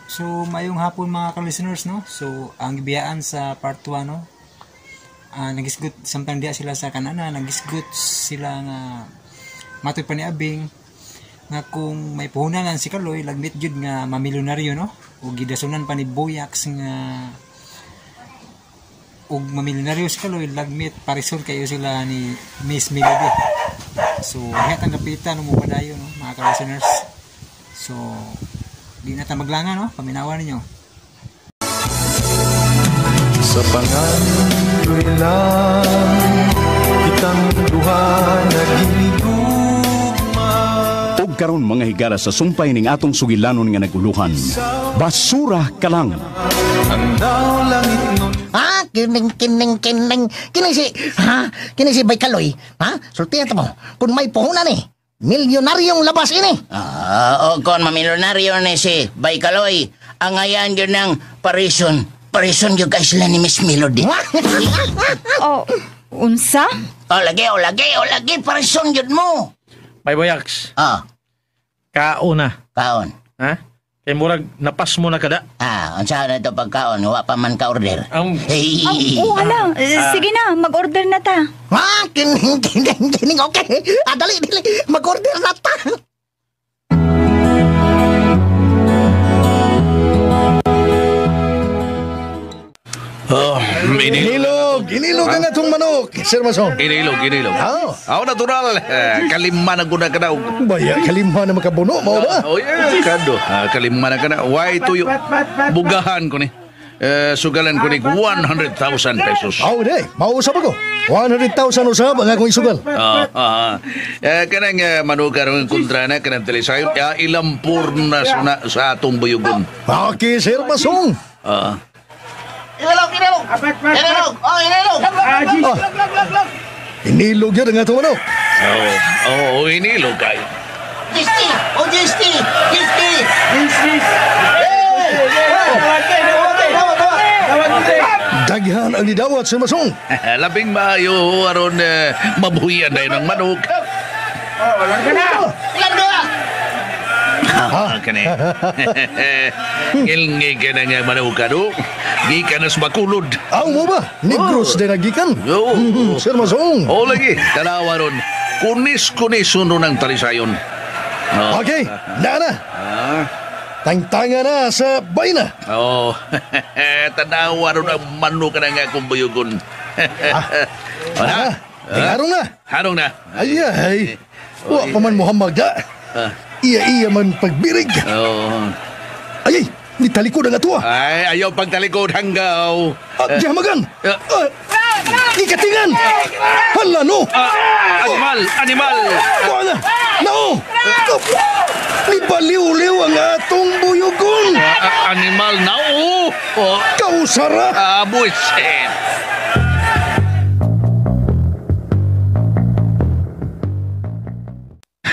So mayong hapon mga ka-listeners, no. So ang gibiyaan sa part 1, no. Nagisgot samtang diya sila sa kanana, nagisgot sila nga matoy pa ni Abing nga kung may puhunan lang si Kaloy, lagmit jud nga mamilyonaryo, no. Ug gidasunan pa ni Boyax nga ug mamilyonaryo si Kaloy, lagmit parisol kayo sila ni Miss Melody. So diha tang kapitan mo padayon, no, mga ka-listeners. So di na ta maglanga, no, paminawan ninyo. Sa pangandoy lang kitang duha naghihigugma. Og karon mga higala sa sumpay ning atong sugilanon nga naguluhan. Basura ka lang. Ang daw langit nun. Ha? Kining, kining, kining. Kining si, ha? Kining si Baykaloy. Ha? Sultihan ta mo. Kung may puhunan eh. Milyonaryong labas ini. Ah, o kon mamilyonaryo ni si Baykaloy. Ang ayan yun ng parison. Parison yun kay sila ni Miss Melody. Oh, unsa? O lagi, o lagi, o lagi, parison yun mo. Bay Boyax, Ah, kaon na. kaon. Ha? Kay murag napas mo na kada. Ah, unsa na ito pagkaon, wa pa man ka-order. Ang Hey. Oh, hala. Sige na, mag-order na ta. Ha? Kining, kining, kining. Okay. Ah, dali, dali. Mag-order na ta. Oh, inilog. Inilog! Inilog ang atong manok, Sir Mason. Inilog, inilog. Ah. Aw, natural. Kalima na guna ka daw. Baya, kalima na makabuno, mao ba? Oh, yeah, kado. Kalima na ka na. Why tuyo? Bugahan ko ni. Sugalan ko ni 100,000 pesos. Aw, di. Mausap ako. 100,000 usab ang akong isugal. Kanang manuka ron kontra na kanang talisayon. Ilampur na sa atong buyugon. Okay, Sir Mason. Inilog, inilog. Inilog, oh, inilog. Inilog yun ang atong manok. Oh, oh, inilog kayo. Gisti, oh, gisti, gisti. Daghan ang nidawat, Sir Mason. Labing maayo aron mabuhian na yun ang manok. Ilan doa? Ah, kani. Ngilngi ka na nga manok ka do. Gikan na sa Bacolod. Aw mo ba? Negros din nagikan. Oo. Sir Mason. Oo lagi. Tanawa ron. Kunis-kunis suno ng talisayon. Oh. Okay, na na. Ah. Tangtanga na sa bayna. Oo. Tanawa ron ang manok na nga akong buyugon. Ah, tingarong na. Harong na. Ay, ay. Wa pa man Muhammad da. Ah. Iya-iya man pagbirig. Oo. Ay, ay, nitalikod ang atua. Ay, ayaw pagtalikod hanggaw. Ah, Jamagan! Ah. Ah, ikatingan! Hala no! Ah, animal, animal. Kuha na! Nao! Nibaliw-liw ang atong buyugon! Ah, animal na oh. Oh. Kausara! Ah, buwisit.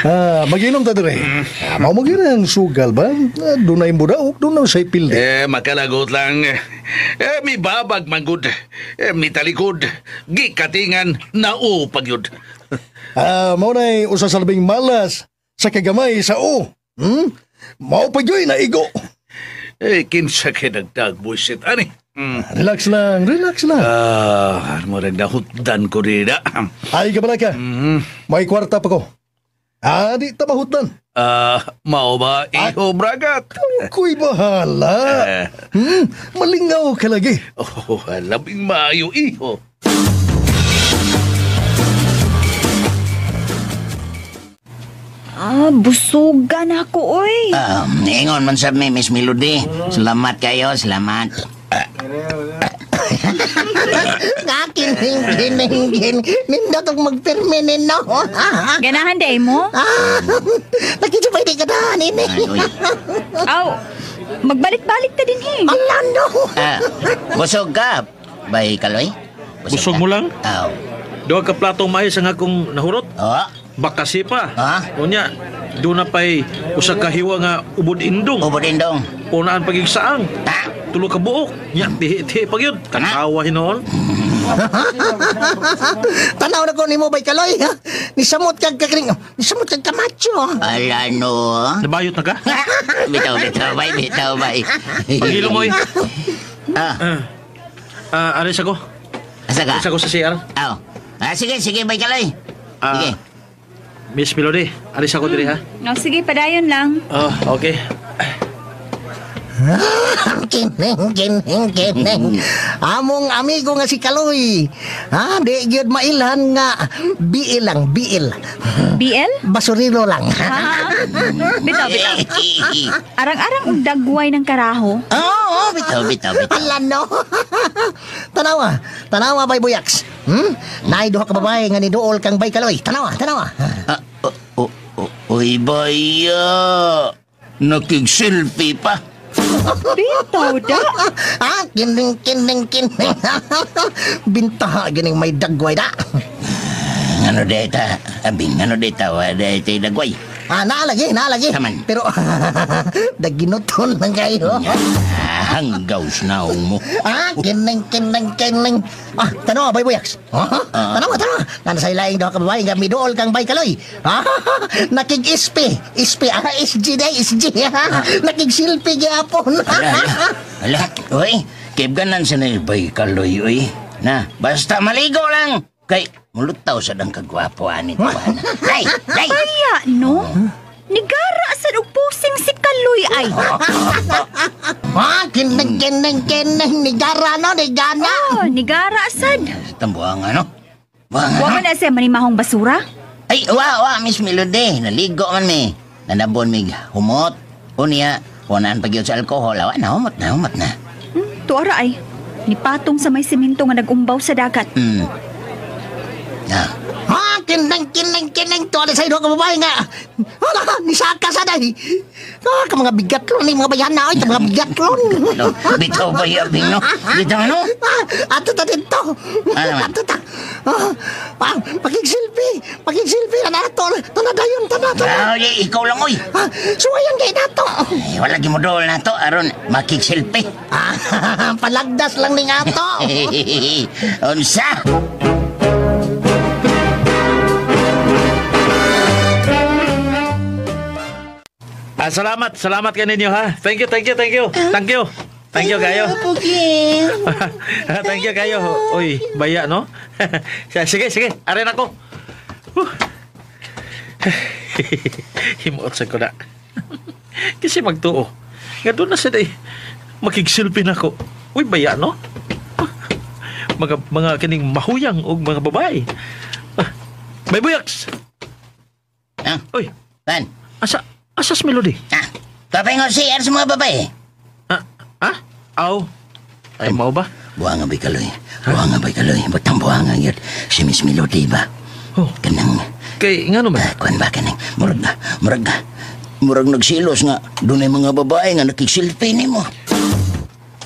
Ah, maginom ta dire. Ah, mao mo gyud ang sugal ba? Ah, dunay mudaok, dunay say pildi. Eh, makalagot lang. Eh, mi babag manggod. Eh, mi talikod. Gikatingan nao pagyud. Ah, mao nay usa sa labing malas sa kagamay sa o. Hmm? Mao pa gyud na igo. Eh, kinsa kay dagdag buwisit ani. Relax lang, relax lang. Ah, mo nagdahutdan ko dida. Ay kabalaka. May kwarta pa ko. Ah, di ta mahutdan. Ah, mao ba iho bragat? Kuy bahala. Eh. Malingaw ka lagi. Oh, labing maayo iho. Ah, busugan ako, oy. Ingon man sa mi, Miss Melody. Salamat kayo, salamat. Nga, kining, kining, kining. Nindot ang magpirmi ninyo. Ganahan day mo? Ah, nakita pa hindi ka na, nini. Ay, uy. Aw, magbalik-balik ta din, he. Ala, no. Ah, busog ka, Bay Kaloy? Busog ka? mo lang? Aw. Duha ka platong mais ang akong nahurot. Oh, Bakasi pa. Ah? Unya, doon na pa'y usa ka hiwa nga ubod indong. ubod indong. Punaan pagigsaang. Ah, Tulo ka buok. Nya, tihi-tihi pag yun. Tanawa hinoon. Tanaw na ko nimo bay Kaloy, ha? Nisamot kag kakring, nisamot kag kamacho. Ala no. Nabayot na ka? Bitaw, bitaw, bay, bitaw, bay. Paghilom mo eh. Ah, Aris ako. asa ka? Aris ako sa CR. Aw. Ah, sige, sige, bay Kaloy. Sige. Miss Melody, aris ako diri ha. No, sige, padayon lang. Ah, okay. Kining, kining, kining. Among amigo nga si Kaloy. Ha, di gyud mailhan nga biil lang, biil. BL? Basurilo lang. Ha? Bitaw, bitaw. Arang-arang og dagway ng karaho. Oo, bitaw, bitaw, bitaw. Ala no. Tanawa, tanawa bay Buyaks. Naay duha ka babae nga niduol kang bay Kaloy. Tanawa, tanawa. Ah, oh, oh, uy, baya. Nakig-selfie pa. Bitaw da. Ah, kining, kining, kining. Bintaha gining may dagway da. Ano deta? Abing, ano deta? Wala ito dagway. Ah, naalagi, naalagi. Taman. Pero daginuton lang kayo. Ah, hanggaw naong mo. Ah, kining, kining, kining. Ah, tanawa, bay Buyaks. Ah, tanawa, tanawa. Nana sa ilaing daw ka babae nga miduol kang bay Kaloy. Ah, nakig-ispi. Ispi, ah, SG day, SG. Nakig-silpi gyapon. Ala, ala. Ala, uy. Kibganan sa na bay Kaloy, uy. Na, basta maligo lang. Kay, mulutaw sa dang kagwapo, ani tuwan. Ay, ay! Kaya, no? Nigara sa og pusing si Kaloy ay. Ah, kining, kining, kining. Nigara, no, nigana. Oh, nigara sad. Tambuang ano? Buang Wa ano? man na siya manimahong basura. Ay, wa, wa, Miss Melody. Naligo man mi. Nanabon mig humot. Unya, wanaan pag yun sa alkohol. Awa na, humot na, humot na. Tuara ay. Nipatong sa may simento nga nagumbaw sa dagat. Ah, Ah, kining, kining, kining. Tuwa na sa inyo ka babae nga. Wala, nisaka sa day. Ah, ka mga bigatlon ni mga bayana. Ay, ka mga bigatlon. no, bitaw ba yung no? Bitaw ano? Ah, ato ta dito. Ano man? Ato ta. Ah, pakig-selfie. Pakig-selfie na nato. Tana dayon, tana, tana. Ah, di, ikaw lang, oy. Ah, suwayan kay nato. Ay, wala gimudol na to, aron makig-selfie. Ah, palagdas lang ni ato. Unsa? Ah, salamat, salamat kayo ninyo ha. Thank you, thank you, thank you. Thank you. Thank you kayo. Thank you kayo. Uy, baya no? Sige, sige. Arin ako. Himuot sa ko na. Kasi magtuo. Nga doon na sila eh. Makigsilpi na ko. Uy, baya no? Mga kining mahuyang og mga babae. May buyaks. Ah, Uy, man. asas Melody. Ah, kapay nga CR sa mga babae. Ah, ah? Aw. Ay, mao ba? Buha nga bay Kaloy. Buha nga bay Kaloy. Batang buha nga yun. Si Miss Melody ba? Oh. Kanang, Kay nga naman. Kuan ba kanang, murag nagsilos nga. Doon ay mga babae nga nakiksilpi ni mo.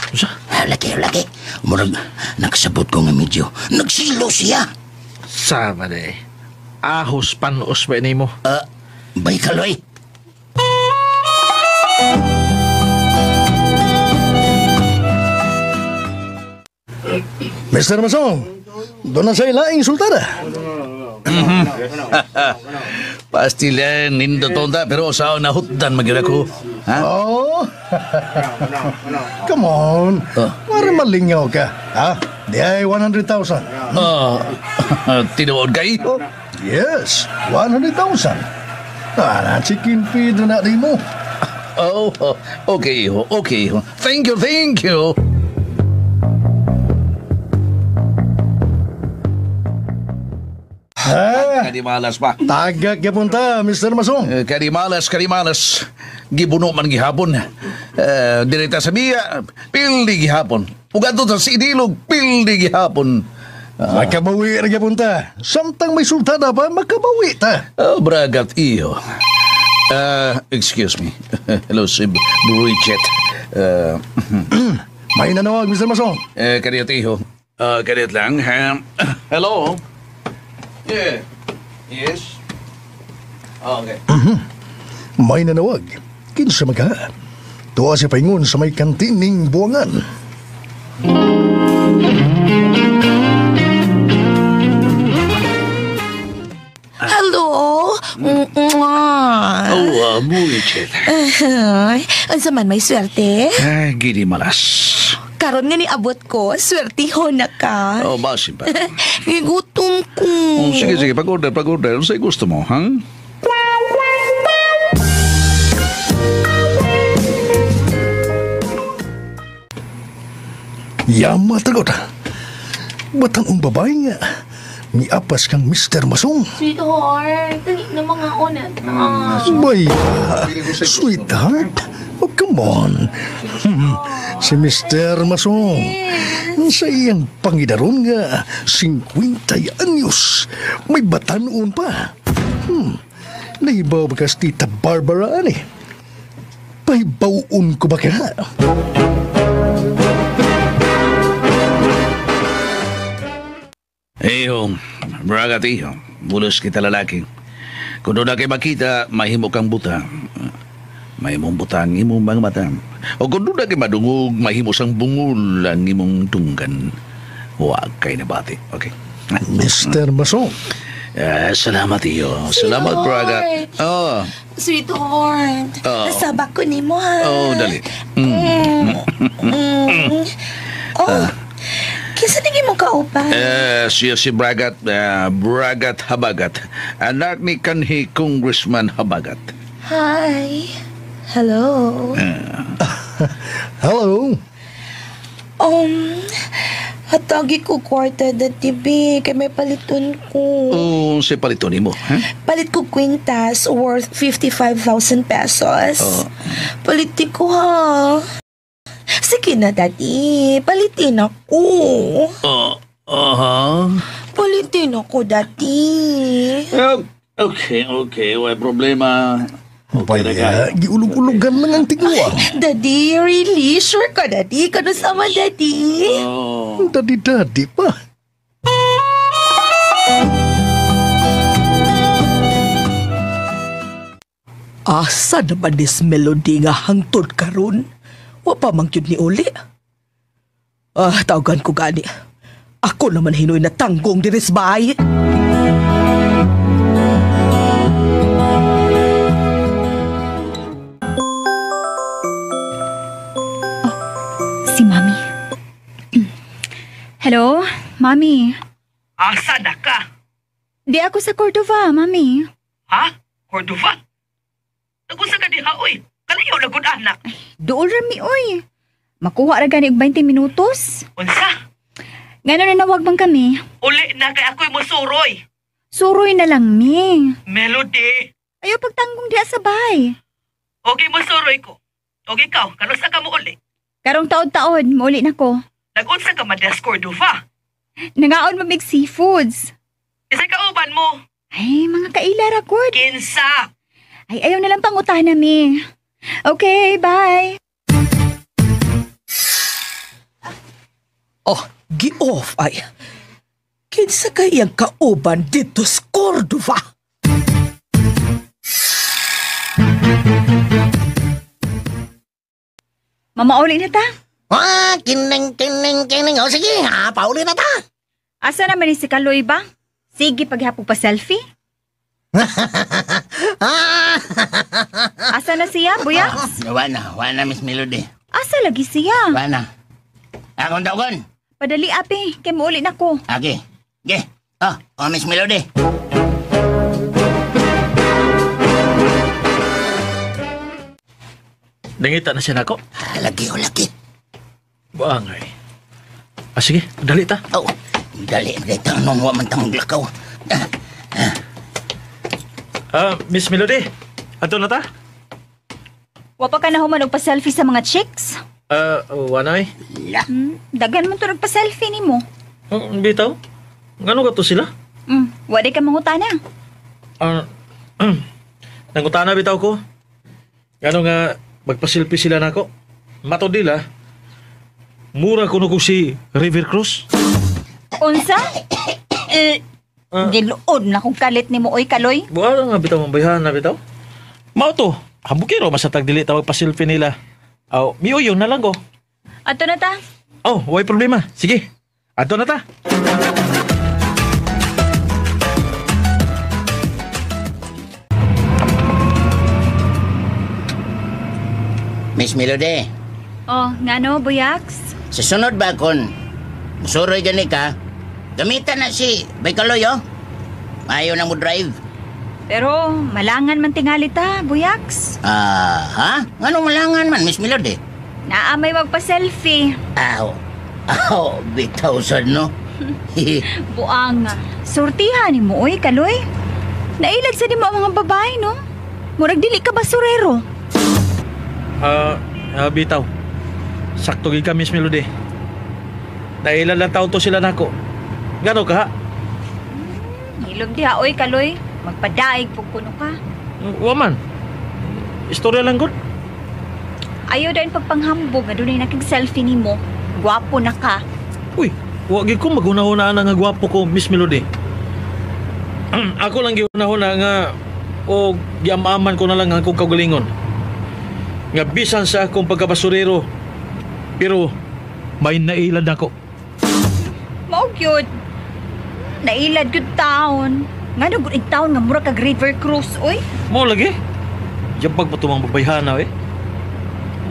Unsa? Ah, laki, laki. Murag, nagsabot ko nga medyo. Nagsilos siya. Sama de. Ahos panos ba nimo? Ah, bay Kaloy. Mr. Masong, doon na sa ilaing sultana. Pastilan, nindot ta, pero sa nahutdan magyud ako. Ha? Oh. Come on. Oh. Para malingaw ka. Ha? Di ay 100,000. Oh, tinuod kay? Oh, yes, 100,000. Ah, chicken feed na di mo. Oh, okay, okay. Thank you, thank you. Ah, Kadimalas pa. tagak gyapon ta, Mr. Masong. Kadimalas, kadimalas. Gibuno man gihapon. Direkta sa biya, pildi gihapon. Ug adto sa Sidilog, pildi gihapon. Makabawi ra gyapon ta. Samtang may sultada pa, makabawi ta. Oh, bragat iyo. Excuse me. Hello, si Bridget. May nanawag, Mr. Masong. Kaniyot iho. Kaniyot lang. Ha? Hello? Yeah. Yes? Oh, okay. May nanawag. Kinsa magka. Tuwa si paingon sa may kantining buwangan. Hello? Mwah. Oh, bullshit. Ay, unsa man may swerte? Ay, gini malas. Karon nga niabot ko, swertihon na ka. Oh, basin pa. Gigutom ko. Oh, sige, sige, pag-order, pag-order. Ano sa'yo gusto mo, ha? Yama tagot. Batang ang babae nga. Miapas kang Mr. Masong. Sweetheart, dali na mga onet. Bay, sweetheart. Oh, come on. Si Mr. Masong. Sa iyang pangidaron nga, 50 anyos. May batanon pa. Nahibaw ba kas Tita Barbara, ani? Pahibawon ko ba kaya? Eho, bragat iho. Bulos kita lalaki. Kung doon na kay makita, mahimo kang buta. Mahimong buta ang imong mga mata. O kung doon na kay madungog, mahimo sang bungol ang imong tunggan. Huwag kay nabati. Okay? Mr. Masong. Salamat iyo. Salamat, Braga. Oh. Sweetheart, Oh. sabak ko ni mo ha. Oh, dali. Oh, kinsa tingin mo kauban? Siya si Bragat, Bragat Habagat. Anak ni kanhi Congressman Habagat. Hi. Hello. Hello. Hatagi ko kwarta da TV kay may paliton ko. Oh, si paliton nimo, ha? Palit ko kwintas worth 55,000 pesos. Oh. Palitin ko ha. Sige na, Daddy. Palitin ako. Oh, aha. Palitin ako, Daddy. Okay, okay. Wala problema. Okay na Baya, kayo. giulog-ulogan lang ang tiguang. Daddy, really? Sure ka, Daddy? Kano sama, Daddy? Oh. Dadi-dadi pa. Asa naman this melody nga hangtod karon? Wa pa man gyud ni uli. Ah, tawagan ko gani. Ako naman hinoy na tanggong diri sa bahay. Si Mami. Hello, Mami. Asa na ka? Di ako sa Cordova, Mami. Ha? Cordova? Nagunsa ka diha, oy? Kalayo na gud anak. Dool ra mi, oy. Makuha ra gani og 20 minutos. Unsa? Ngano na nawag man kami? Uli na kay ako'y musuroy. Suroy na lang mi. Melody. Ayaw pagtanggong diha sa bahay. Okay, musuroy ko. Og ikaw, kanusa ka mo uli? Karong taod-taod, mauli na ko. Nagunsa ka man diha sa Cordova? Nangaon mamig seafoods. Isay kauban mo. Ay, mga kaila ra gud. Kinsa? Ay, ayaw na lang pangutahan nami. Okay, bye. Oh, gi-off ay. Kinsa kay iyang kauban dito sa Cordova? Mamauli na ta. Ah, kining, kining, kining. O sige, ha, pauli na ta. Asa naman ni si Kaloy ba? Sige, paghapog pa selfie. Asa na siya, Buya? Wala, wala, Miss Melody. Asa lagi siya? Wala. Akong tawagan. Padali, ape. Kay muuli na ko. Okay. Okay. Oh, oh, Miss Melody. Nangita na siya nako. Ah, lagi, oh, lagi. Buangay. Ah, sige, dali ta. Oh, dali, dali. Tanong, wa man tang lakaw. Ah, Miss Melody, ato na ta? Wa pa ka na human og pa-selfie sa mga chicks? Ah, wanay. La. Daghan man to nagpa-selfie nimo. Bitaw. Ngano ka to sila? Wa di ka mangutana. Ah, nangutana bitaw ko. Ngano nga magpa-selfie sila nako? Matod nila. Mura kuno ko si River Cruz. Unsa? Giluod na kong kalit nimo oy Kaloy. Buha nga bitaw mambayhan na bitaw. Mao to. Hambukiro basta tag dili ta magpa-selfie nila. Aw, miuyon na lang ko. Ato na ta. Oh, way problema. Sige. Ato na ta. Miss Melody. Oh, ngano, Buyaks? Sa sunod ba kon musuroy gani ka, gamitan na si Baykaloy, oh. Ayaw na mo drive. Pero malangan man tingali ta, Buyaks. Ah, ha? Ngano malangan man, Miss Melody? Naa may magpa-selfie. Aw, aw, bitaw sad no? Buang, surtihan ni mo, oy, Kaloy. Nailad sa di mo ang mga babae, no? Murag dili ka basurero. Bitaw. Sakto gid ka, Miss Melody. Nailad lang taon to sila nako. Gano ka, ha? Hilom diha, oy, Kaloy. Magpadaig pug kuno ka. Wa man. Istorya lang gud. Ayaw dahil pagpanghambog nga dunay nakig-selfie nimo. Gwapo na ka. Uy, wa gid ko maghuna-huna na nga gwapo ko, Miss Melody. Ako lang gihuna-huna nga o giamaman ko na lang ang akong kaugalingon. Nga bisan sa akong pagkabasurero, pero may nailad ako. Mao gyud. Nailad gyud taon. Ngano gud taon nga mura kag river cruise, oy? Mao lagi. Jabag pa tumang babayhana, eh.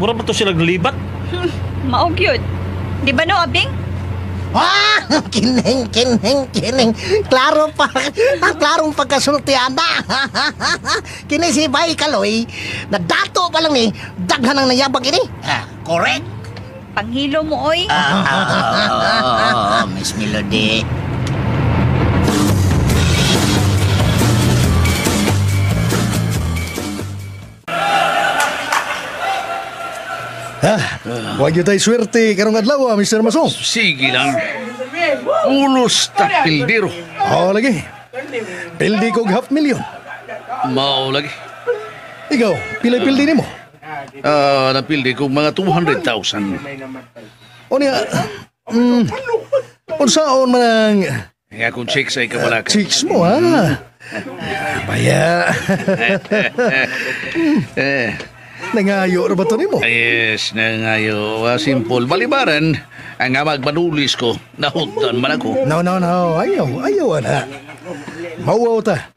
Mura pa to sila nalibat. Mao gyud. Di ba no, Abing? Ah, kining, kining, kining. Klaro pa. Ang klarong pagkasultiana. Kini si Bay Kaloy, na dato pa lang ni, daghan ang nayabag ini. Ah, correct. Panghilo mo, oy. Miss Melody. Ha? Huwag yun tayo swerte karong adlaw, Mr. Masong. Sige lang. Ulos ta pildero. Oo, lagi. Pildi kog 500,000. Mao lagi. Ikaw, pilay pildi nimo? Napildi kog mga 200,000. O niya, unsaon man ang Nga kung check sa ikabalaka. chicks mo, ha? Baya. Eh. Nangayo ra ba to nimo? Yes, nangayo. Simple. Balibaran, ang magmanulis ko, nahutan man ako. No, no, no. Ayaw, ayaw, ana. Mauwaw ta.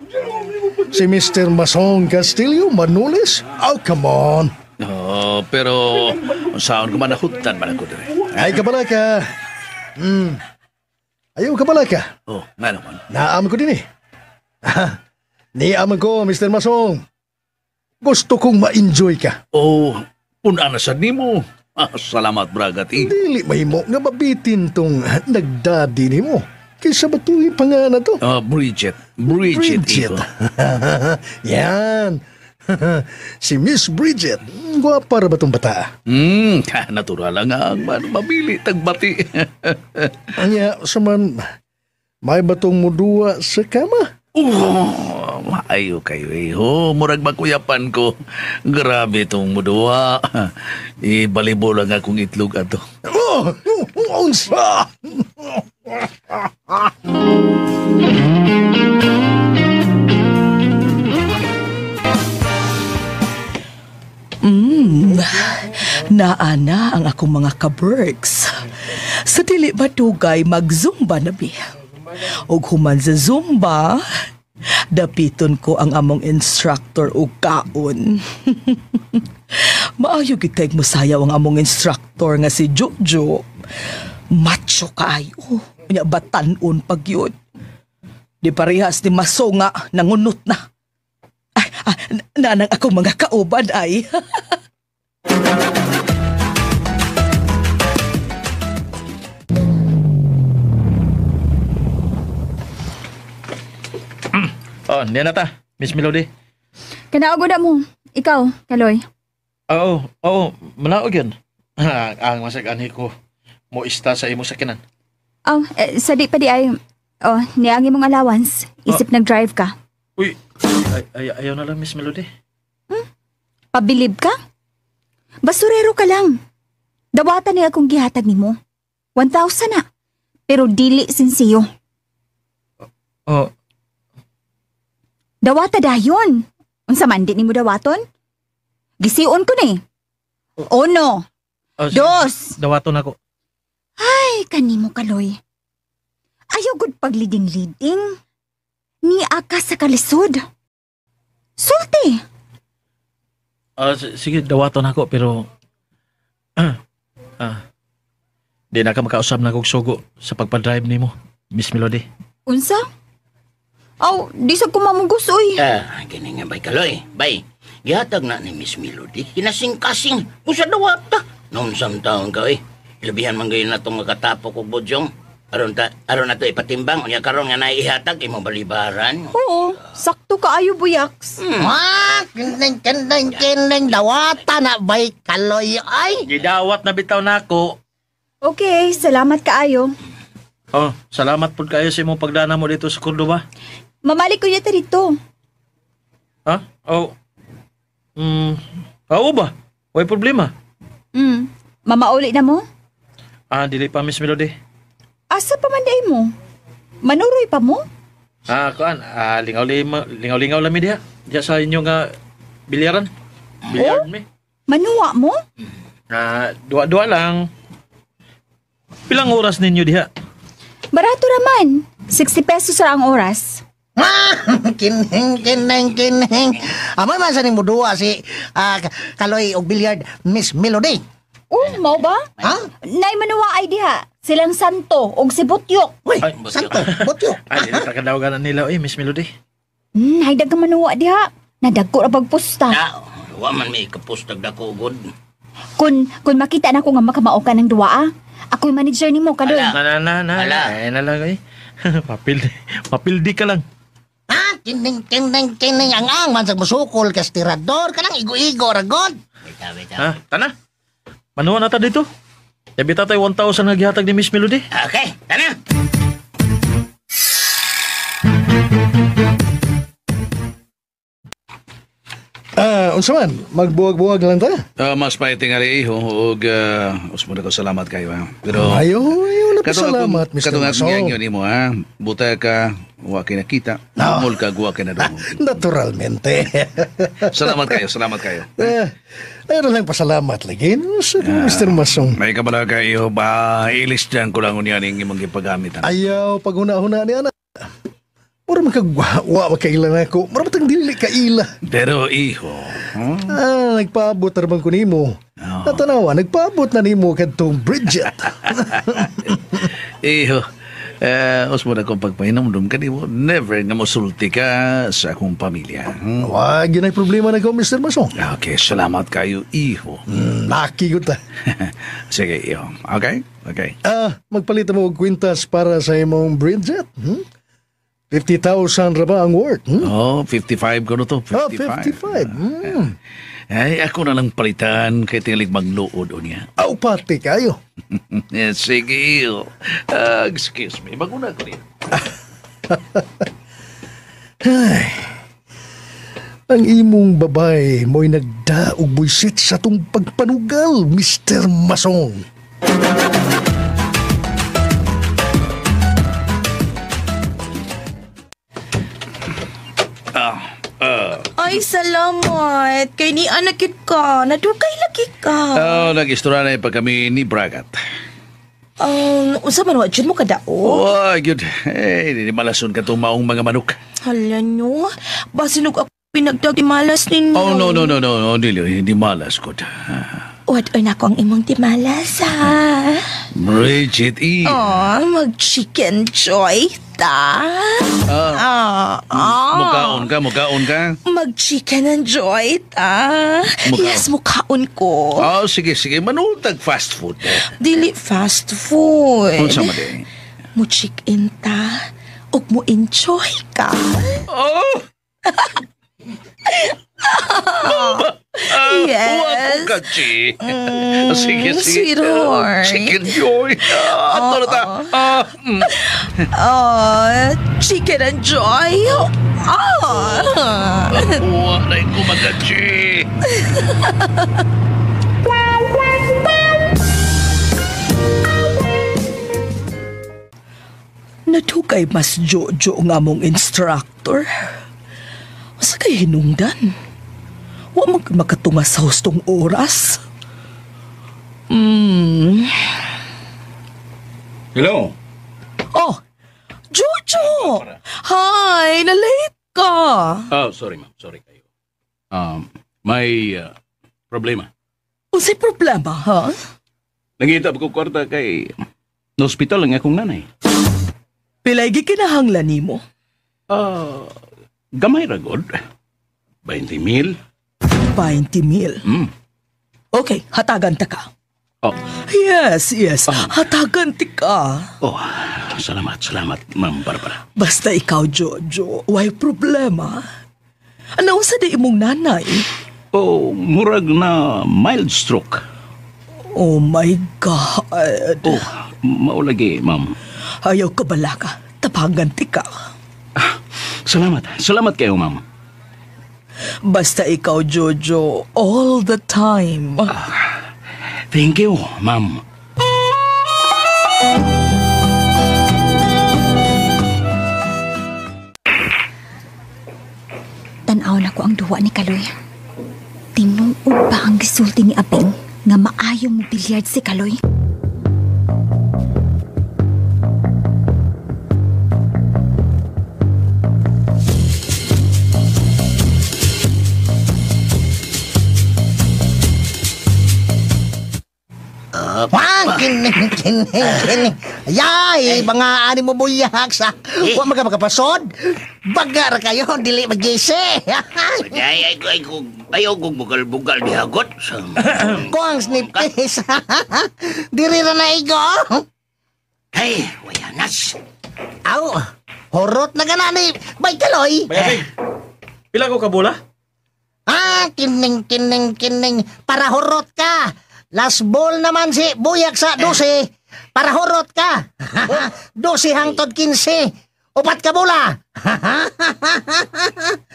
Si Mr. Masong Castillo, manulis? Oh, come on. Oh, pero saan ko man nahutan man ako dire. Ay, kabalaka. Ayaw, kabalaka. Oh, nga naman. Naam ko din eh. Niam ko, Mr. Masong. Gusto kong ma-enjoy ka. Oh, puna na sad nimo. Ah, salamat, Bragat. Eh. Dili mahimo nga mabitin tong nagdadi nimo. Kaysa batuhi pa nga na to. Bridget. Bridget. Bridget. Yan. Si Miss Bridget. Gwapa ra ba tong bata? Natural lang ang mabili tagbati. Anya, saman, may batong muduwa sa kama? Oh, maayo kayo eh. Oh, murag makuyapan ko. Grabe itong muduwa. Ibalibo lang akong itlog ato. Oh, unsa! Naana ang akong mga kaberks. Sa dili madugay mag-zumba na bi. Og human sa Zumba, dapiton ko ang among instructor og kaon. Maayo gid kay mosayaw ang among instructor nga si Jojo. Macho kaayo. Unya batan-on pag yun. Di parehas ni Maso nga nangunot na. Ay, nanang akong mga kauban ay. Oh, niya na ta, Miss Melody. Kanaog na mo. Ikaw, Kaloy. Oo, oo, manaog yun. Ang masag-anhi ko, mo ista sa imo sakinan. Oh, sa di pa di ay, oh, niang imong allowance. Isip nag-drive ka. Uy, ayaw na lang, Miss Melody. Pabilib ka? Basurero ka lang. Dawatan niya akong gihatag nimo. 1,000 na. Pero dili sinsiyo. Oh. Dawata dayon. Unsa man di nimo dawaton? Gisiun ko ni. Uno. Oh, Dos. Dawaton ako. Ay, kanimo Kaloy. Ayaw gud pagliding-liding. Ni aka sa kalisod. Sulti. Sige, dawaton ako pero Di na ka makausap na kog sugo sa pagpa-drive nimo, Miss Melody. Unsa? Aw, di sa kumamugos, uy. Kini nga, Bay Kaloy. Bay, gihatag na ni Miss Melody. Kinasing-kasing. Kung sa dawata. Noon sa taon ka, eh. Ilabihan man gayon na itong makatapok og budyong. Aron na ito ipatimbang. Unya karon nga naihatag, imong balibaran. Oo, sakto kaayo, Buyaks. Ah, kining, kining, kining, dawata na, Bay Kaloy, ay. Gidawat na bitaw nako. Okay, salamat kaayo. Oh, salamat pud kayo sa imong pagdana mo dito sa Cordoba. Mamalik ko yata dito. Ha? Oh. Oo ba? Way problema. Mamauli na mo? Dili pa, Miss Melody. Asa pa man day mo? Manuroy pa mo? Kuan, lingaw-lingaw lami diha. Diha sa inyo nga bilyaran. Bilyard mi. Manuwa mo? Duwa-duwa lang. Pilang oras ninyo diha? Barato raman. 60 pesos ra ang oras. Kining, kining, kining. Amoy man sa ning muduwa si Kaloy og billiard, Miss Melody. Oh, mao ba? Ha? Nay manuwa ay diha. Silang Santo og si Butyok. Uy, Santo, Butyok. Ay, dili ta kadawagan nila, Miss Melody. Hay daghang manuwa diha. Nadagko ra pagpusta. Wa man may kapustag dako gud. Kun makita na ko nga makamao ka ng duwa, ako'y manager nimo Kaloy. Na na na. Ay, na lang ay. Papildi ka lang. Kining, kining, kining. Ang man sa musukol, kastirador ka lang, igo-igo, ragod. Ha, tana. Manuwa na ta dito. Yabi tatay 1,000 nga gihatag ni Miss Melody. Okay, tana. Unsa man, magbuwag-buwag lang ta. Mas pa itingali iho og usmo na ko salamat kayo ha. Pero Ayo, na pasalamat, Mr. Katong akong Masong. giangyo nimo ha. Buta ka, wa kay nakita. Dungol ka, wa kay nadungol. Naturalmente. Salamat kayo, salamat kayo. Ayun lang pasalamat lagi, Mr. Masong. May kabala kayo ba ilis dyan ko lang unya ning imong gipagamit. Ayaw paghuna-huna niya na. Mura makagwa makaila na ako. Mura matang dili kaila. Pero iho, Nagpaabot na naman ko nimo. Natanawa, nagpaabot na nimo kadtong Bridget. Iho, usmo na kong pagpahinumdum ka nimo. Never nga mosulti ka sa akong pamilya. Wag yun ay problema na ko, Mr. Masong. Okay, salamat kayo, iho. Laki ko ta. Sige, iho. Okay? Okay. Magpalit mo og kwintas para sa imong Bridget. 50,000 ra ba ang worth? Oh, 55 ko na to. 55. Oh, 55. Ay, ako na lang palitan kay tingalig magluod o niya. Aw, pati kayo. Sige, iho. Excuse me, maguna ko niya. Ay, ang imong babay mo'y nagdaog buisit sa tong pagpanugal, Mr. Masong. Ay, salamat. Kay ni anakit ka. Nadugay lagi ka. Oh, nag-istorya na pa kami ni Bragat. Unsa man wa jud mo kadao? Oh, good. Eh, di malason ka itong maong mga manok. Hala nyo. Basin og ako pinagdag malas ninyo. Oh, no. Dili, hindi malas ko. What on ako ang imong timalas, ha? Bridget, E. Oh, mag-chicken joy ta. Mukaon ka. Mag-chicken and joy ta. Mukaon. Yes, mukaon ko. Oh, sige. Manutag fast food. Dili fast food. Unsa man di? Mo chicken ta. Ug mo enjoy ka. Oh! Yes. Wa ko ka, Chi. Sige. Sweetheart. Chicken joy. Ato na ta. Chicken and joy. Wa na ko magachi. Natukay mas jojo nga mong instructor. Sa kay hinungdan? Wa man ka makatunga sa hustong oras. Hello? Oh, Jojo! Hi, na-late ka. Oh, sorry ma'am. Sorry kayo. May problema. Unsay problema, ha? Nangita pa ko kwarta kay na hospital ang akong nanay. Pilay gikinahanglan nimo? Gamay ra god. 20,000. 20,000. Mm. Okay, hatagan ta ka. Oh. Yes, yes. Hatagan ti ka. Oh, salamat, salamat, Ma'am Barbara. Basta ikaw, Jojo, way problema. Ano sa di imong nanay? Oh, murag na mild stroke. Oh my God. Oh, maulagi, ma'am. Ayaw ka balaka. Tapangan ti ka. Salamat. Salamat kayo, ma'am. Basta ikaw, Jojo, all the time. Thank you, ma'am. Tan-aw na ko ang duwa ni Kaloy. Tinuod ba ang gisulti ni Abing nga maayo mo bilyard si Kaloy? Wang, kining, kining, kining. Yay, mga ani mo buyak sa. Wa maga makapasod. Bagar kayo, dili magisi. Ay, ay, ay, ayaw kong bugal-bugal di hagot. Kuang snipis. Diri ra na igo. Ay, wayanas. Aw, horot na ganani. Bay Kaloy. Bayabing, pila ko kabula? Ah, kining, kining, kining. Para horot ka. Last ball naman si Buyak sa 12. Para horot ka. 12 hangtod 15. Upat ka bola.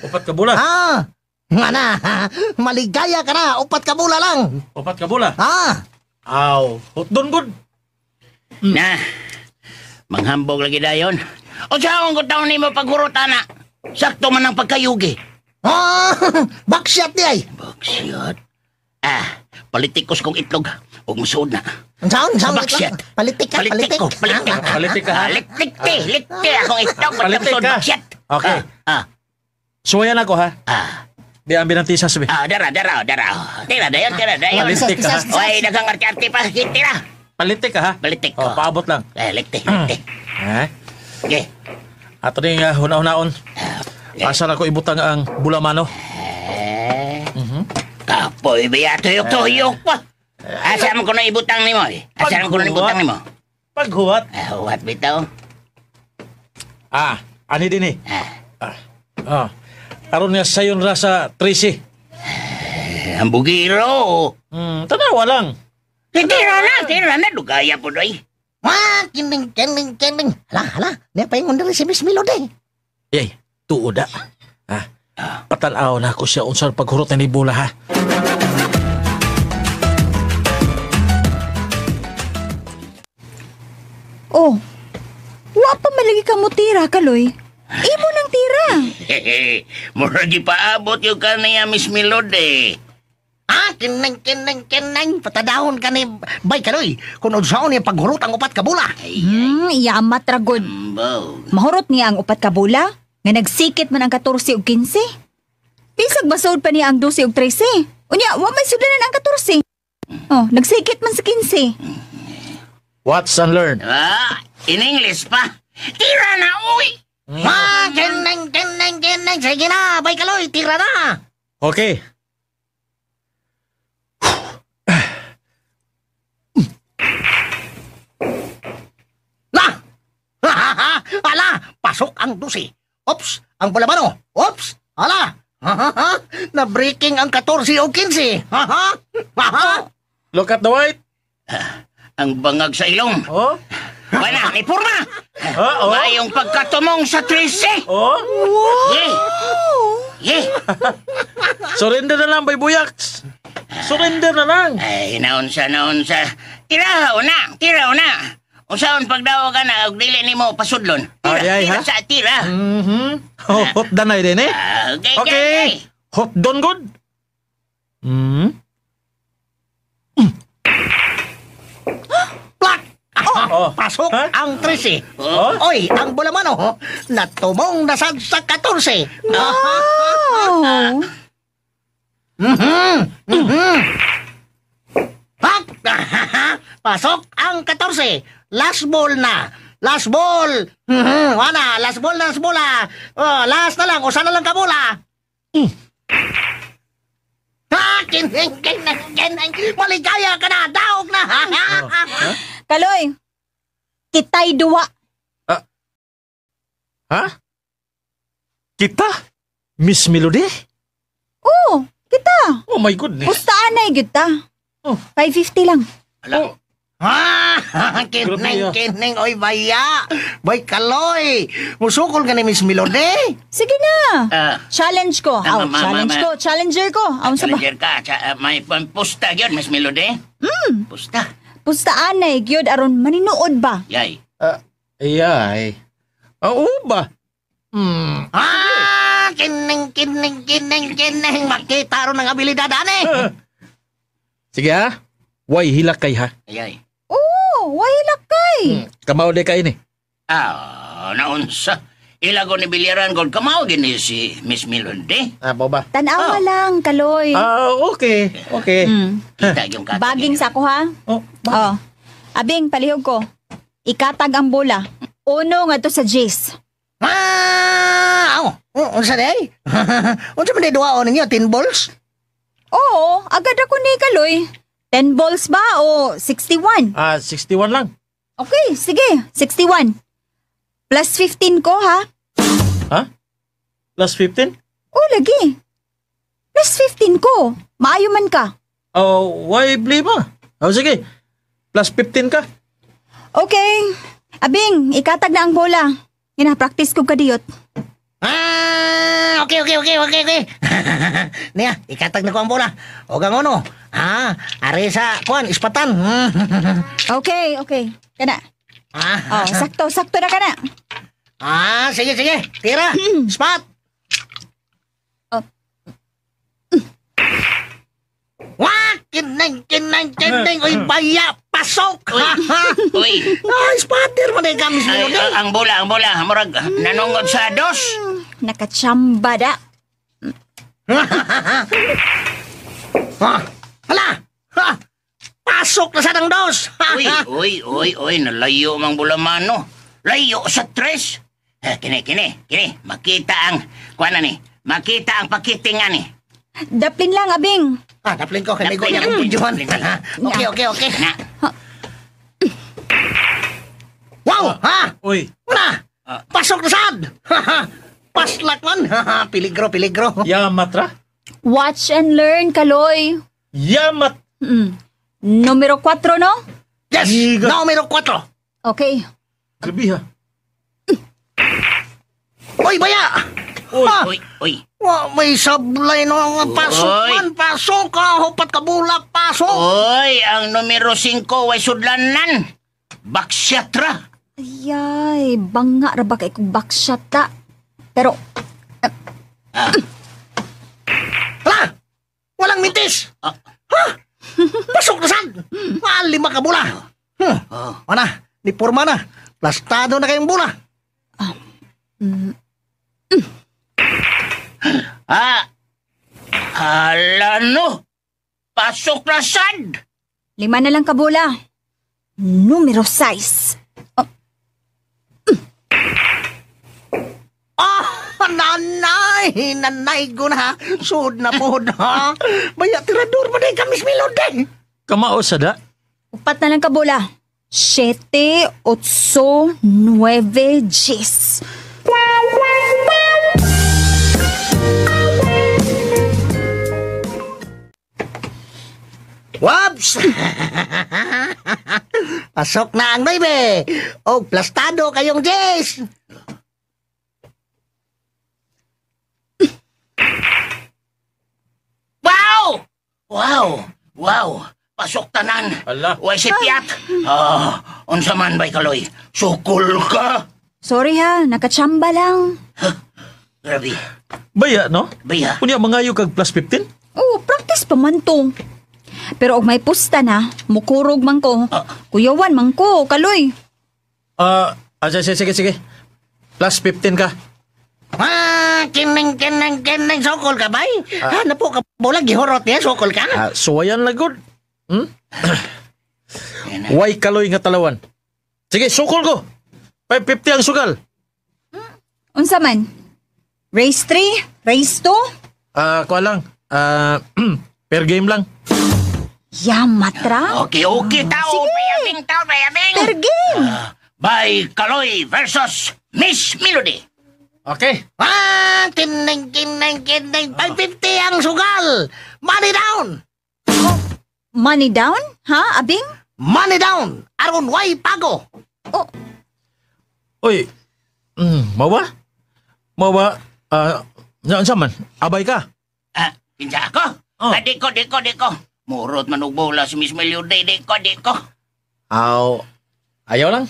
Upat ka bola? Ah, nga na. Maligaya ka na. Upat ka bola lang. Upat ka bola? Ah. Aw, hotdon good. Na, manghambog lagi dayon. O sa akong taon nimo paghurot, ana. Sakto man ang pagkayugi. Ah, backshot di ay. Backshot? Ah, palitikos kong itlog. Huwag musuod na. Ang saon, saon. Backshot. Palitik ka, palitik. palitik. Ko, palitik. Palitik ka, ha? Likti, likti akong itlog. Palitik ka. Backshot. Okay. Ah. Suwayan ako, ha? Ah. Di ang binantisas, sabi. Ah, dara, dara, dara. Tira, dayon, tira, dayon. Palitik ka, ha? Oy, daghang arte-arte pa. Tira. Palitik ka, ha? Palitik ko. Oh, paabot lang. Eh, likti, likti. Ha? Okay. Ato ning huna-hunaon. Asa na ko ibutang ang bulamano? Kapoy, biya, tuyok-tuyok pa. Asa man ko na ibutang nimo? Asa man ko na ibutang nimo? Paghuwat. Huwat bitaw. Ah, ani din eh. Ah. Aron nga sayon ra sa 13. Ang bugiro. Tanawa lang. Tira na, tira na. Dugaya po doy. Wah, kining, kining, kining. Hala, hala. Niya pa yung si Miss Melody. Yay, tuod ah. Patanaw na ako siya unsang paghurot ni bola ha. Oh, wa pa malagi ka mo tira, Kaloy. Imo nang tira. Murag ipaabot yung kaniya, Miss Melody. Ah, kining, kining, kining. Patadahon ka ni Bay Kaloy. Kung unsaon niya paghurot ang upat ka bola. Yamat ra gud. Mahurot niya ang upat ka bola. Nga nagsikit man ang 14 ug 15. Bisag basod pa niya ang 12 ug 13. Unya, wa may sudlanan ang 14. Oh, nagsikit man sa 15. Watch and learn. Ah, in English pa. Tira na, uy! Ah, kining, kining, kining. Sige na, Bay Kaloy, tira na. Okay. La! Ala, pasok ang 12. Ops, ang bulamano. Ops, ala. Na-breaking ang 14 o 15. Look at the white. Ang bangag sa ilong. Oh? Wala, ni purma. Oh, oh. Mayong pagkatumong sa 13. Oh? Yeah. Yeah. Surrender na lang, Bay Buyaks. Surrender na lang. Ay, naunsa, naunsa. Tira, una, tira, una. Unsaon pagdaw ka na, og dili nimo pasudlon. Tira, Ay, ay, tira ha? sa tira. Oh, hot danay din eh. Okay, Okay. Hot don good. Plak! Oh. Pasok Ha? ang 13. Oh? Oy, ang bulamano, natumong nasad sa 14. Oh. Pak! Pasok ang 14. Last ball na. Last ball. Wala, last ball na, last bola. Oh, last na lang, usa na lang ka bola. Ha, kining, kining, kining. Maligaya ka na, daog na. Kaloy, kitay duwa. Ha? Kita? Miss Melody? Oo, kita. Oh my goodness. Pustaan na gyud ta. Oh. 550 lang. Ala. Oh. Ha, kining, Grabe, ah. kining, oy, baya. Bay, Kaloy. Musukol ka ni Miss Melody. Sige na. Ah. Challenge ko. Ah, Aw, challenge ko. Challenger ko. Aw, sa ba? Challenger ka. May pampusta yun, Miss Melody. Pusta. Pustaan na gyud aron maninuod ba? Yay. Ayay. Ah, oo ba? Ah, kining, kining, kining, kining. Makita ron ang abilidad, ane. Sige ha. Way hilak kay ha. Ayay. Oo, way lakay. Kamao di kain eh. Ah, naunsa. Ilago ni Bilyaran God kamao gini si Miss Melody. Ah, bao ba? Tanawa lang, Kaloy. Ah, okay. Okay. Kita yung katag. Baging sa ako ha. Oh, Oh. Abing, palihog ko. Ikatag ang bola. Uno nga to sa Jace. Ah, aw. Oh, unsa day? Unsa man day duwaon ninyo, 10 balls? Oo, agad ako ni Kaloy. 10 balls ba o 61? Ah, 61 lang. Okay, sige. 61. Plus 15 ko ha. Ha? Plus 15? Oh, lagi. Plus 15 ko. Maayo man ka. Oh, why blame? Oh, sige. Plus 15 ka. Okay. Abing, ikatag na ang bola. Gina-practice ko kadiyot. Ah, okay. Niya, ikatag na ko ang bola. O gang ono. Ah, are sa kuan, ispatan. Okay, okay. Kana. Ah, Oh, sakto, sakto na kana. ah, sige, sige. Tira. Spot. Oh. Wah, kineng, kineng, kineng. Uy, baya, pasok. Uy. Ay, spotter man eh kami Ay, ang bola, ang bola. Murag, nanungod sa dos. Nakachamba da. Ha? Hala! Ha! Pasok na sa ng dos! Uy, uy, uy, uy, nalayo mang bola mano. Layo sa tres. Eh, kini, kini, kini. Makita ang, kuha na ni, makita ang pakitingan ni. Daplin lang, Abing. Ah, daplin ko. Kay may Daplin. gonya akong pudyohan. Daplin. Okay, okay, okay. Na, Wow! Ha? Uy, Wala! Pasok na sad! Paslak man! Piligro, piligro. yamat ra. Watch and learn, Kaloy. Yamat. Numero 4, no? Yes! Giga. Numero 4! Okay. Grabe ha. Uy, baya! Uy. Ha? uy, uy. Wa, may sablay no. Pasok Uy. man, pasok ka. Hupat ka bulak, pasok. Uy, ang numero 5 way sudlanan. Backshot ra. Ayay, banga ra ba kay kung backshot ta. Pero, Hala! Walang mintis! Ah. Ha? Pasok na sad! Lima ka bula. Oh. Mana, ni porma na. Plastado na kayong bula. Ah. Hala no. Pasok na sad. 5 na lang ka bola. Numero 6. Ah, nanay! Nanay ko na. Sud na po na. Baya, tirador pa din kami Melody. Kamao sa da. 4 na lang ka bola. 7, 8, 9, 10. Whoops! Pasok na ang 9. O, plastado kayong 10. Wow! Wow! Wow! Pasok tanan. Ala. Way si Piat. Ah, unsa man bay Kaloy? Sukol ka. Sorry ha, nakachamba lang. Grabe. Baya, no? Baya. Unya mangayo kag plus 15? Oh, practice pa man to. Pero og may pusta na, mukurog man ko. Kuyawan man ko, Kaloy. Ah, sige, sige, sige. Plus 15 ka. Ah, kining, kining, kining, sokol ka, bay? Ah, napo ka, bola, gihurot niya, sokol ka? Ah, suwayan lang gud. Yan na. Way kaloy nga talawan. Sige, sukol ko. 550 ang sugal. Unsa man? Race 3? Race 2? Kuha lang. Per game lang. Yamatra? Okay, okay, tao. Bayabing, tao, bayabing. Per game. Bay Kaloy versus Miss Melody. Okay. Ah, kineng, kineng, kineng. 550 ang sugal. Money down. Money down? Ha, Abing? Money down. Aron way pago. Oh. Oy. Mawa? Mawa? Unsa man? Abay ka? Kinsa ako? Oh. Ah, di ko. Murot man og bola si Miss Melody. Di ko. Aw. Ayaw lang.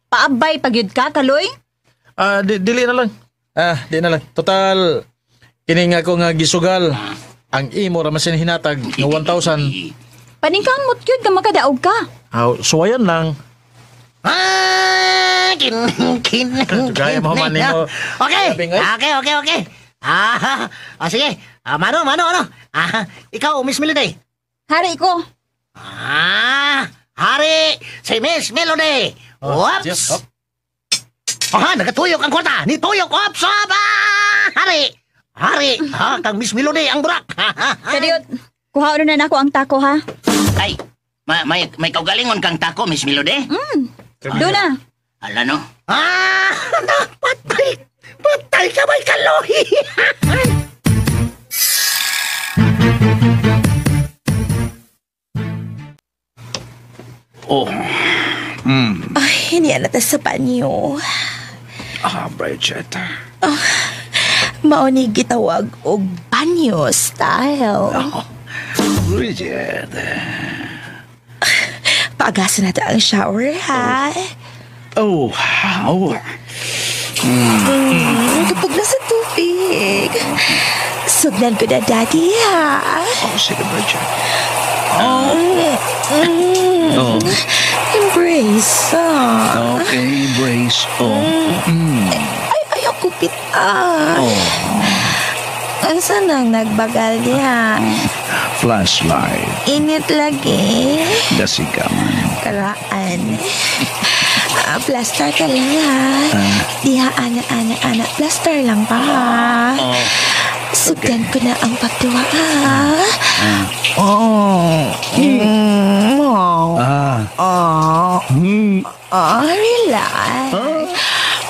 Paabay pagyud ka, Kaloy? Dili na lang. Di na lang. Total, kini nga ko nga gisugal. Ang imo ra man hinatag nga 1,000. Paningkamot yun ka makadaog ka. Aw, suwayan lang. Ah, kin. Gaya mo man nimo. Okay. Okay. Sige. Mano, ano? Ikaw, Miss Melody. Hari ko. Hari si Miss Melody. Oops. Up. Aha, nagatuyok ang kwarta. Nituyok. Oops, up. Hari. Hari. Ha, kang Miss Melody ang burak. Kadiyot, kuhaon na nako ang tako ha. Ay, may kaugalingon kang tako, Miss Melody? Doon na. Ala no? Patay. Patay ka, may kalohi. Oh. Ay, hindi na ta sa banyo. Bridget. Mao ni gitawag og banyo style. Oh, Bridget. Paagasan natin ang shower, ha? Oh. Oh. Kapag nasa tubig. Sugnan ko na, Daddy, ha? Oh, sige, Bridget. Oh. Oh. Embrace, ah. Okay, embrace. Oh. Ay, ayaw kupit, ah. Oh. Ang sanang nagbagal niya. Flashlight. Init lagi. Dasika man. Karaan. Plaster ka lang, ha? Diha, ana, ana, ana. Plaster lang pa, ha? Oh. Sugdan ko na ang pagduwa, ha? Oh. Oh. Ah. Oh. Mm. Oh, relax.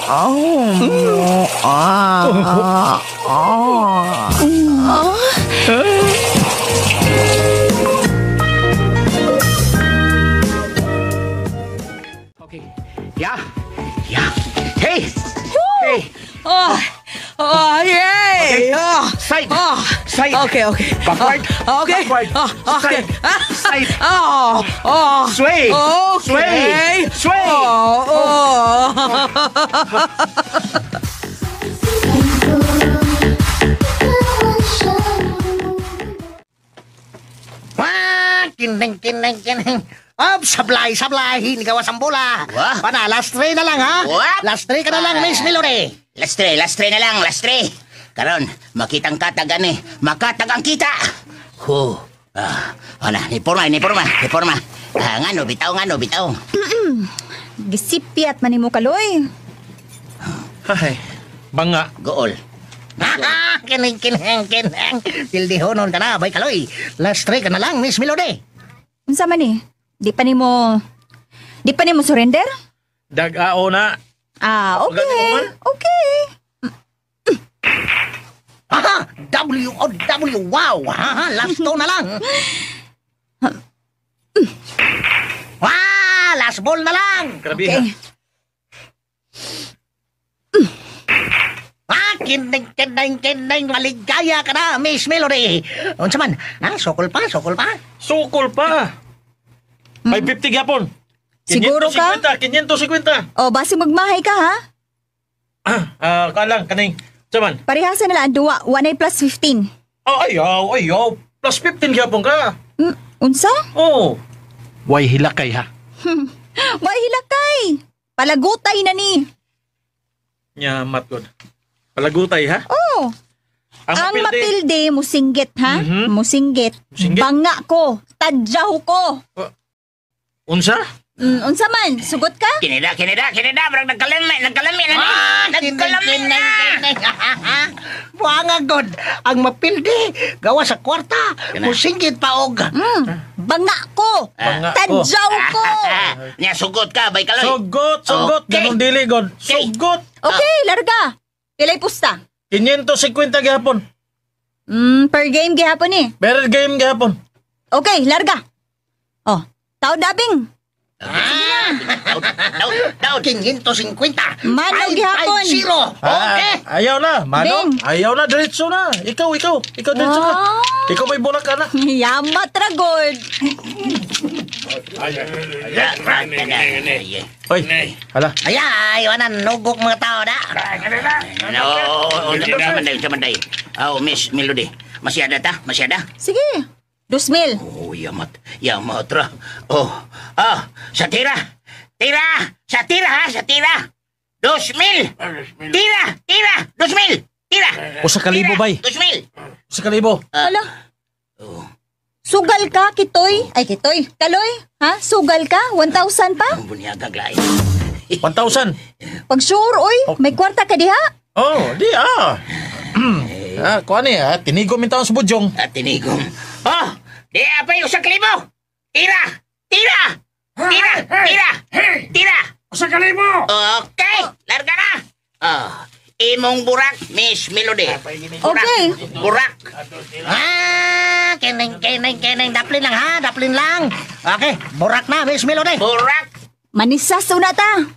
Oh. Ah. Oh. Oh. Okay. Yeah. Yeah. Hey! Hey! Oh, oh, yay! Okay. Oh. Side. Oh. Side. Okay, okay. Backward. Oh, okay. Backward. Oh, okay. Side. Side. Oh, oh. Sway. Okay. Sway. Sway. Oh, oh. Kineng, kineng, kineng. Up, sablay, sablay. Hinigawas ang bola. Wah. Pana, last three na lang, ha? What? Last three ka na lang, Miss Melody. Last three na lang, last three. Karon, makitang katag ani, makatag ang kita. Ho. Ana, ni porma. Ngano bitaw, ngano bitaw. Gisipiat man nimo Kaloy. Ay, banga. Gool. Kineng, kineng, kineng. Pildihonon ka na, bay Kaloy. Last three ka na lang, Miss Melody. Unsa man ni? Di pa nimo surrender? Dag-ao na. Okay. Okay. Aha, W O W, wow. Ha, last two na lang. Wow, last ball na lang. Grabe. Okay. Kineng, kineng, kineng. Maligaya ka na, Miss Melody. Unsa man? Sukol pa, sukol pa. Sukol pa. 550 gyapon. Siguro ka? 550. O, basi magmahay ka, ha? Kalang, kaning. Saman. Parehasa na lang ang duwa. 1 ay plus 15. Oh, ayaw. Plus 15 gyapon ka. Unsa? Oh. Way hilakay, ha? Way hilakay. Palagutay na ni. Nyamat, God. Palagutay, ha? Oh. Ang mapilde, musinggit, ha? Mm-hmm. Musinggit. Musinggit. Banga ko. Tadyaw ko. Unsa? Unsa man? Sugot ka? Kinida, murag nagkalami na ni. Nagkalami na. Buanga god, ang mapildi gawa sa kwarta, musingkit pa og. Banga ko. Banga ko. Tadyaw ko. Nya sugot ka, bay Kaloy. Sugot. Okay. Ganun dili god. Sugot. Okay, larga. Pilay pusta. 550 gihapon. Per game gihapon eh. Per game gihapon. Okay, larga. Oh, tao dabing. Daud. 550. Mano gihapon. 5-0. Okay. Ayaw na, mano. Bing. Ayaw na, diretso na. Ikaw, diretso ka. Ikaw may bulak ka na. Yamat ra god. Oy, hala. Ay, wala nugok mga tao na. No, unsa man day. Oh, Miss Melody. Masyada ta, masyada. Sige. 2,000. Oh, yamat ra. Oh, sa tira. Tira, sa tira ha, sa tira. 2,000. Tira, 2,000. Tira. Usa ka libo, bay. 2,000. Usa ka libo. Hala. Sugal ka, Kitoy. Ay, Kitoy. Kaloy, ha? Sugal ka? 1,000 pa? Bunyagag lain. 1,000. Pag sure, oy. May kwarta ka diha? Oh, di ah. Kuan ni ah, tinigom min taon sa budyong. Tinigom. Oh, di apay usa ka libo. Tira. Usa ka libo. Okay, larga na. Imong burak, Miss Melody. Burak. Okay. Burak. Kining. Daplin lang ha, daplin lang. Okay, burak na, Miss Melody. Burak. Manisas una ta.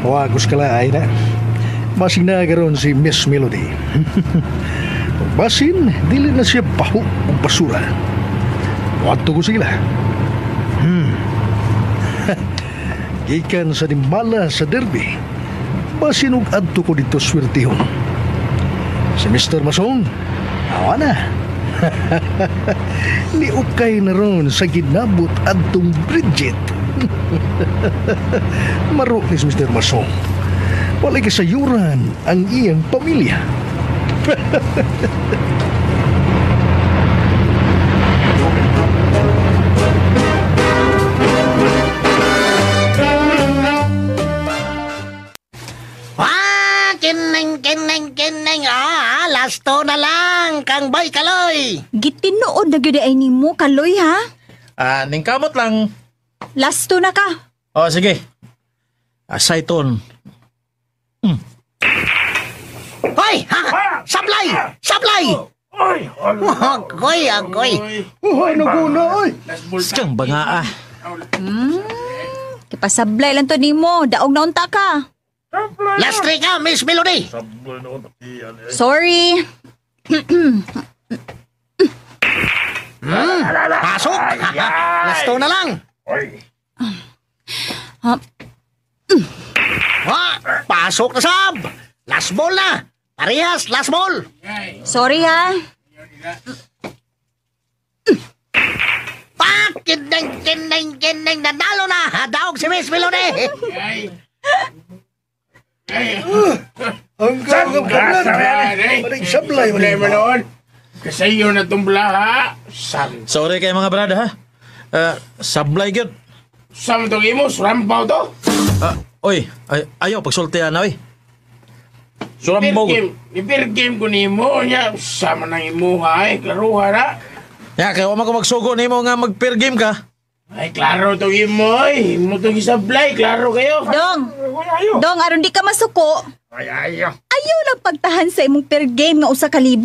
Wagos ka lang, ay na. Basing na karon si Miss Melody. Basin, dili na siya baho o basura. Wadto ko sila. Gikan sa nimala sa derby, basin og adto ko dito swertihon. Si Mr. Masong, awa na. Niukay na ron sa ginabot adtong Bridget. Maro ni Mr. Masong. Walay kasayuran ang iyang pamilya. Kining. Lasto na lang kang Bay Kaloy. Gitinuod na gyud ay nimo Kaloy ha. Ning kamot lang. Lasto na ka. Oh, sige. Asayton. Hoy, ha? Sablay! Sablay! Agoy, agoy. Uy, naguna, oy. Skang banga ah. Kipasablay lang to nimo, daog na unta ka. Last three ka, Miss Melody. Sorry. Pasok. Last two na lang. Pasok na sab. Last ball na. Parehas, last ball. Sorry ha. Pak! Kining, kining. Nanalo na. Daog si Miss Melody. Ang gagawin ka na. Sablay man noon. Kasi yun na tumbla ha. Sorry kay mga brada ha. Sablay gyud. Sa mo itong imo, surampaw to. Oy, ayaw pagsultihan na oy. Surambaw. Ipir game ko nimo nya sama nang imuha ay klaruha na. Ya kay wa man ko magsugo nimo nga mag-pair game ka. Ay klaro to imo oy, imo to gisablay, klaro kayo. Dong. Dong, aron di ka masuko. Ay ayo. Ayaw lang pagtahan sa imong pair game nga 1,000.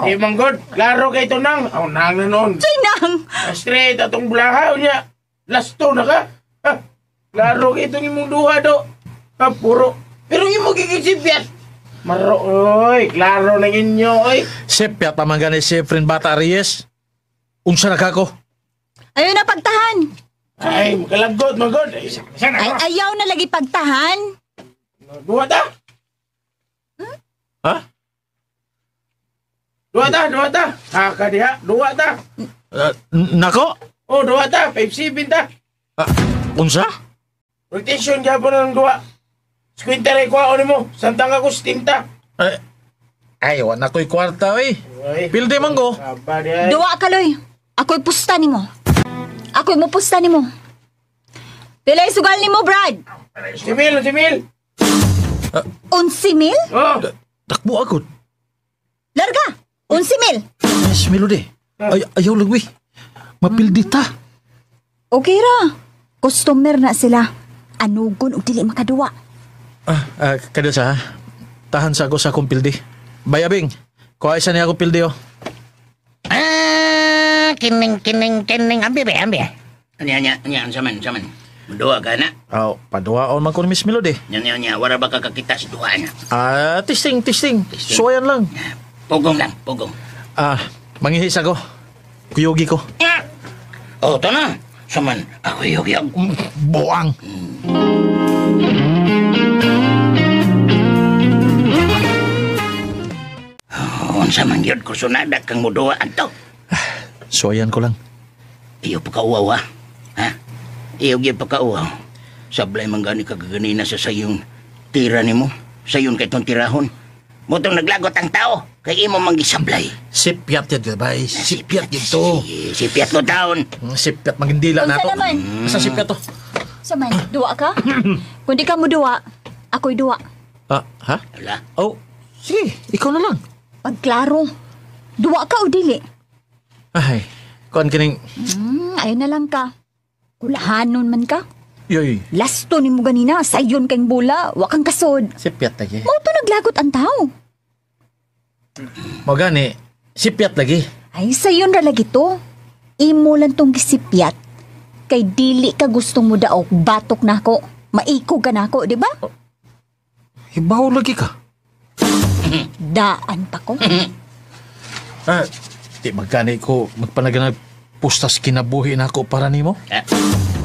Di man god, klaro kay to nang. Aw nang na noon. Soy nang. Straight atong blaha nya. Last two na ka. Ha, klaro kay itong imong duha do. Ha, puro. Pero imo gigisipyat. Maro, oy, klaro na inyo, oy. Sipyat pa man gani si Efren Bata Reyes. Unsa na kako? Ayaw na pagtahan. Ay, makalagot, magod. Ay, Ay, ayaw na lagi pagtahan. Duha ta. Ha? Duha ta, duha ta. Haka diha, duha ta. Nako? Oh, duha ta, 5-7 ta. Unsa? Rotation gyapon ng duha. 50 rin kuha nimo. Samtang ako 70. Ay, wala ko'y kwarta, oy. Pildi man ko. Duwa ka, Loy. Ako'y pusta nimo. Ako'y mupusta nimo. Pilay sugal nimo, Brad? 11,000, 11,000. 11,000? Oh. Takbo ako. Larga! 11,000. Miss Melody, ay, ayaw lang, uy. Mapildi ta. Okay ra. Customer na sila. Anugon og dili makaduwa. Kada sa, tahan sa ako sa akong pildi. Bayabing, kuha isa niya akong pildi, oh. Ah, kining, kining, kining. Ambi, be, ambi. Anya, anya, anya, saman, saman. Duwa ka na. Aw, paduwaon man ko ni Miss Melody. Nya, nya, nya, wala ba kakakita sa duwa na? Testing, testing. Suwayan lang. Pugong lang, pugong. Mangihis ako. Kuyugi ko. Oh, to na. Saman, ako yugi. Buang. Unsa man gyud kursunada kang muduwa adto. Suwayan ko lang. Iyo pa kauwaw, ha? Ha? Iyo gyud pa kauwaw. Sablay man gani kagaganina sa sayong tira nimo. Sayon kay tong tirahon. Motong naglagot ang tao kay imo man gisablay. Sipyat yun, bay. Sipyat yun to. Sipyat ko taon. Sipyat magindila na Unsa to. naman? Asa sipyat to? Saman, duwa ka? Kung di ka mo duwa, ako'y duwa. Ha? Wala. Oh, sige, ikaw na lang. Pagklaro. Duwa ka o dili? Ay, kuan kining Ayun na lang ka. Kulahanon man ka. Yoy, Lasto ni mo ganina, sayon kang bula, wa kang kasod. sipyat lagi. Mao to naglagot ang tao. Mao gani, sipyat lagi. Ay, sayon ra lagi to. Imo lang tong gisipyat. Kay dili ka gustong mo daog, batok nako. Maiko ka nako, di ba? Hibaw lagi ka. Daan pa ko. Di magkani ko magpanaganag pustas kinabuhi na ako para nimo.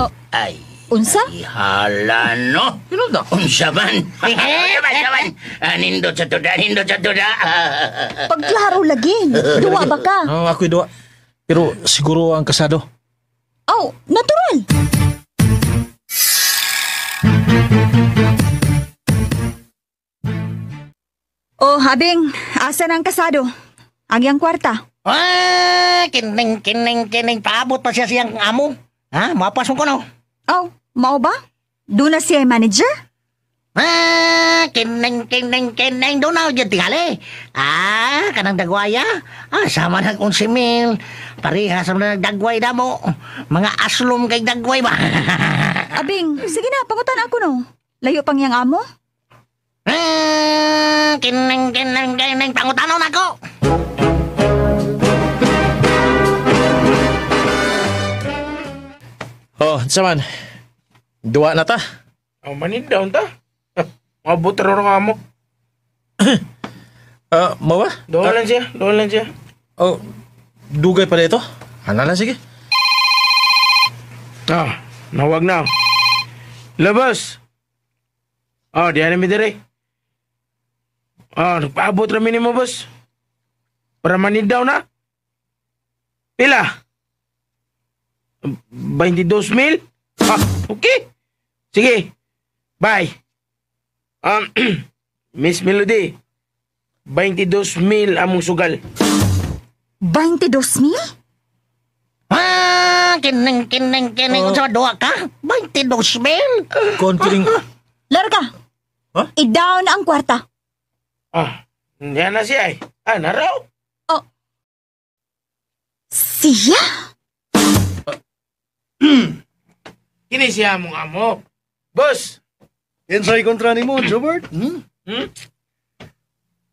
Oh. Ay. Unsa? Ay, hala no. Yun na. Unsa man? Unsa man? Nindot sa tuda, nindot sa tuda. Pagklaro lagi. Duwa ba ka? Oh, ako'y duwa. Pero siguro ang kasado. Oh, natural. Oh, habing, asa na ang kasado? Ang iyang kwarta. Ah, kining, kining, kining. Paabot pa siya siyang amo. Ha? Mapasong ko no. Oh, mao ba? Doon na siya manager? Ah, kining, kining, kining. Doon na, dyan tingali. Ah, kanang dagwaya. Ah, sama nag 11,000. Pareha sa mga nagdagway na mo. Mga aslom kay dagway ba? Abing, sige na, pangutan ako no. Layo pang iyang amo? Ah, kining, kining, kining. Pangutanaw na ako. Oh, saman. Duwa na ta. Oh, manindaw ta. Mabot ro nga mo. Mao ba? Doon lang siya, doon lang siya. Oh, dugay pa dito. Ana lang, sige. Nawag na. Labas. Oh, diyan na mi dire. Oh, nagpaabot ra mi nimo, boss. Para manindaw na. Pila? 22,000? Ah, okay. Sige. Bye. Miss Melody, 22,000 among sugal. 22,000? Ah, kining, kining, kining. Oh. Unsa duwa ka? 22,000? Kon kining. Larga. Huh? I-down ang kwarta. Ah, yan na siya eh. Ah, naraw. Oh. Siya? Kini siya mong amo. Boss! Insay kontra ni mo, Jobert? Hmm? Hmm?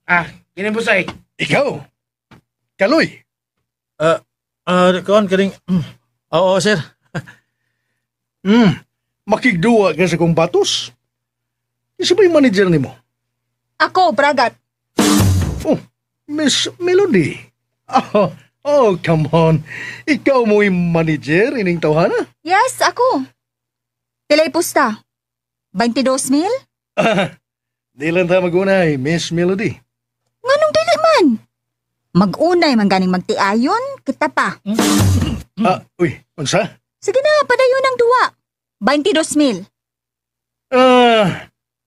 Ah, kini boss ay. Ikaw? Kaloy? Kon, kining... Oo, sir. Makigduwa ka sa kong batos? Isa ba yung manager ni mo? Ako, Bragat. Oh, Miss Melody. Oh, come on. Ikaw mo yung manager ining tawhana? Yes, ako. Pilay pusta? 22,000? Di lang ta mag-unay, Miss Melody. Nganong dili man? Mag-unay man ganing magtiayon, kita pa. Uy, unsa? Sige na, padayon ang duwa. 22,000.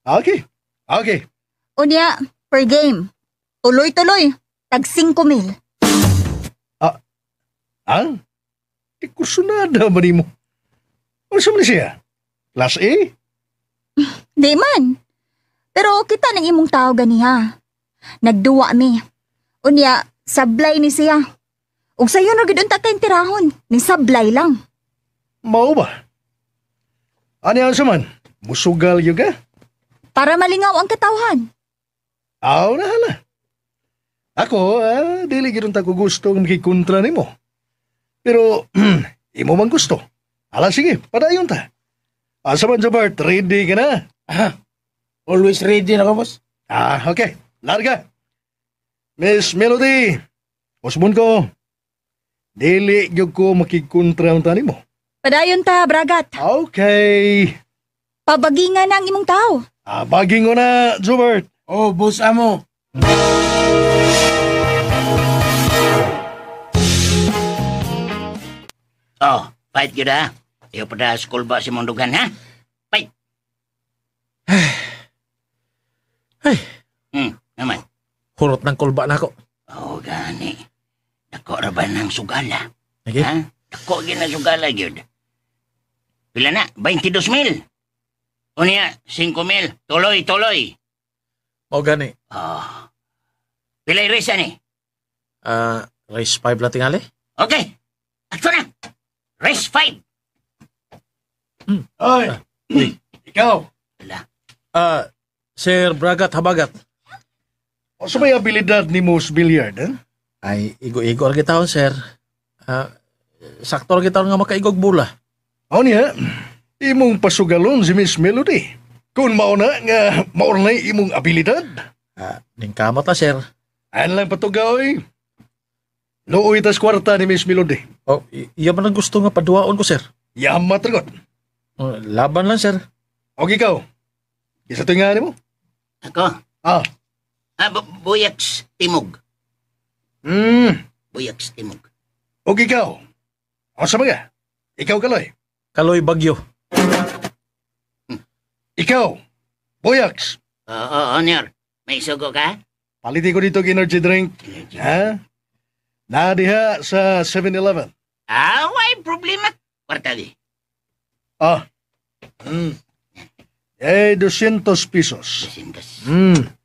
Okay. Okay. Unya, per game. Tuloy-tuloy. Tag 5,000. Ah? Ikursunada ba nimo? Ano sa man siya? Class A? Di man. Pero kita ng imong tao ganiha. Nagduwa mi. Unya, sablay ni siya. Ug sayo na gid unta kay tirahon. Ning sablay lang. Mao ba? Ani ang man? Musugal gyud ka? Para malingaw ang katawhan. Aw na hala. Ako, dili gyud unta ko gusto nga makikontra nimo. Pero imo man gusto. Ala sige, padayon ta. Asa man Jobert, ready ka na? Always ready na ko, boss. Ah, okay. Larga. Miss Melody, usbon ko. Dili gyud ko makikontra unta nimo. Padayon ta, Bragat. Okay. Pabagingan na ang imong tao. Ah, baging ko na, Jobert. Oh, boss amo. Oh, fight gyud ha. Iyo pa da school ba si Mondugan ha? Fight. Ay. Naman. Hurot ng kulba na ako. Oh, gani. Dako ra ba ng sugala? Okay. Ha? Dako gyud na sugala gyud. Pila na? 22,000. Unya, 5,000. Tuloy, tuloy. Mao gani. Oh. Pilay race ani? Race 5 lang tingali. Okay. Ato na. Race 5. Oy. Ikaw. Wala. Sir Bragat Habagat. O sa may abilidad ni mo sa billiard, eh? Ay, igo-igo ra gitawon, sir. Sakto ra gitawon nga makaigog bula. O niya, imong pasugalon si Miss Melody. Kung mauna nga maurnay imong abilidad. Ning kamot ta, sir. Ano lang patugaw, oy. Luoy tas kwarta ni Miss Melody. Oh, iya man ang gusto nga paduwaon ko, sir. Yamat ragot. Oh, laban lang, sir. Og ikaw, isa to nga nimo? Ako? Ah. Buyaks Timog. Buyaks Timog. Og ikaw, o sa mga, ikaw Kaloy. Kaloy Bagyo. Ikaw, Buyaks. Oo, Honor. May sugo ka? Palitin ko dito energy drink. Energy. Ha? Nadiha sa 7-Eleven. Ah, why problema? Kwarta di. Ah. Eh, 200 pesos. 200.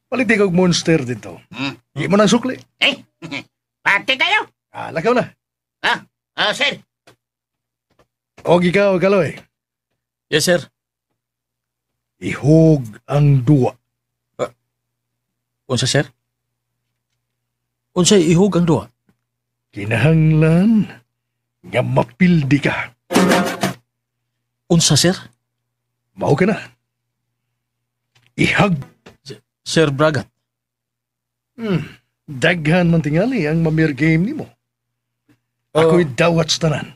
Palitin ko Monster dito. Di mo nang sukli. Eh, pati kayo. Ah, lakaw na. Ah, sir. Og ikaw, Kaloy. Yes, sir. Ihog ang duwa. Unsa, sir? Unsa ihog ang duwa? Kinahanglan nga mapildi ka. Unsa, sir? Mao ka na. Ihag. Sir Bragat. Daghan man tingali ang mamir game nimo. Ako'y dawat sa tanan.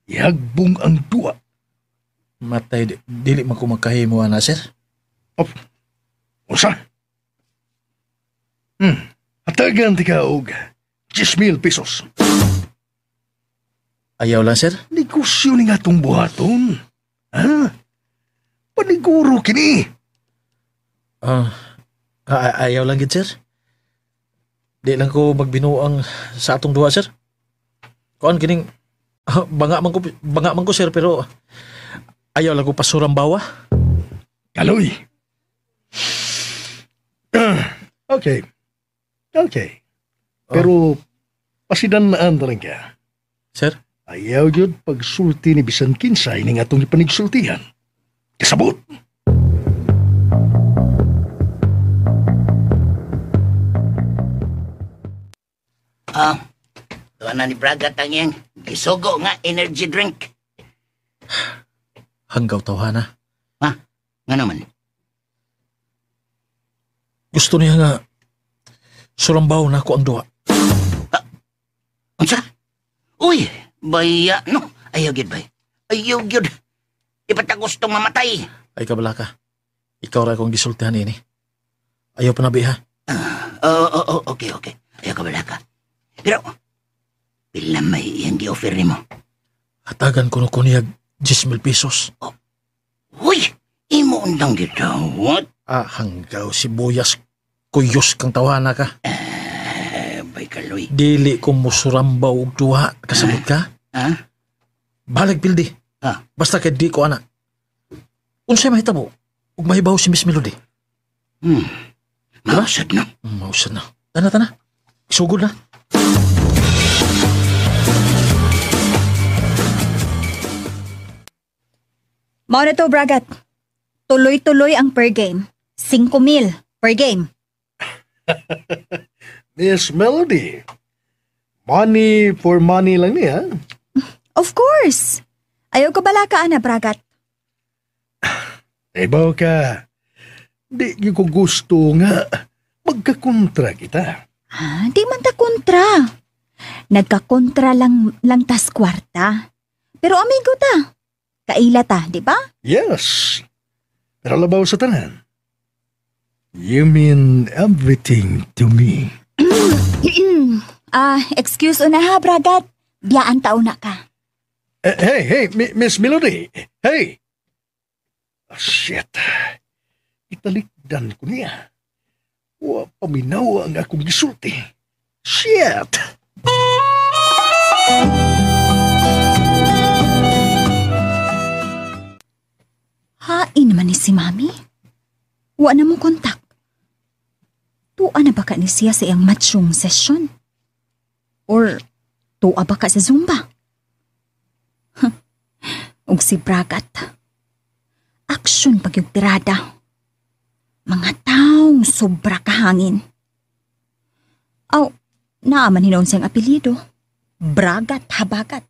Ihagbong ang duwa. Matay, dili man ko magkahimo ana, sir. Op. Unsa? Hatagan ti ka og 10,000 pesos. Ayaw lang, sir. Negosyo ni nga itong buhaton. Ha? Paniguro kini. Ayaw lang gid, sir. Di lang ko magbinuang sa atong duha, sir. Kuan kining banga man ko, sir, pero ayaw lang ko pasurang bawa. Kaloy. Okay. Okay. Pero pasidanaan na lang ka. Sir? Ayaw yun pagsulti ni bisan kinsay ning atong ipanigsultihan. Kasabot! Tuwa na ni Bragat ang iyang gisugo nga energy drink. Hanggaw tawhana. Ha? Nga naman? Gusto niya nga surambaw na ako ang duha. Unsa? Uy, baya no. Ayaw gyud bay. Ayaw gyud. Di pa ta gustong mamatay. Ay kabala ka. Ikaw ra akong gisultihan ini. Ayaw pa na biha. Okay, okay. Ayaw kabala ka. Pero, pila may iyang gi-offer nimo? Hatagan ko no kuniyag 10,000 pesos. Oh. Uy! Imo undang gidawat. Ah, hanggaw sibuyas kuyos kang tawana ka. Bay Kaloy. Dili ko musurambaw og duha. Kasabot ka? Ha? Balag pildi. Ha? Basta kay di ko ana. Unsay mahitabo? Ug mahibaw si Miss Melody. Mausad na. Mausad na. Tana, tana. Sugod na. Mao na to, Bragat. Tuloy-tuloy ang per game. 5,000 per game. Miss Melody, money for money lang niya. Of course. Ayaw ko bala ka, ana, Bragat. Ibaw ka. Di ko gusto nga magkakontra kita. Ah, di man ta kontra. Nagkakontra lang tas kwarta. Pero amigo ta. Kaila ta, di ba? Yes. Pero labaw sa tanan. You mean everything to me. Excuse una ha, Bragat. Biyaan tao na ka. Hey, hey, Miss Melody. Hey. Oh, shit. Italikdan ko niya. Wa paminaw ang akong gisulti. Shit! Hain naman ni si Mami. Wa na mo kontak. Tuwa na ba ka ni siya sa iyang matchong session? Or tuwa ba ka sa Zumba? Ug si Bragat. Aksyon pag yung tirada. Mga taong sobra kahangin. Aw, naaman hinoon siyang apelyido. Bragat Habagat.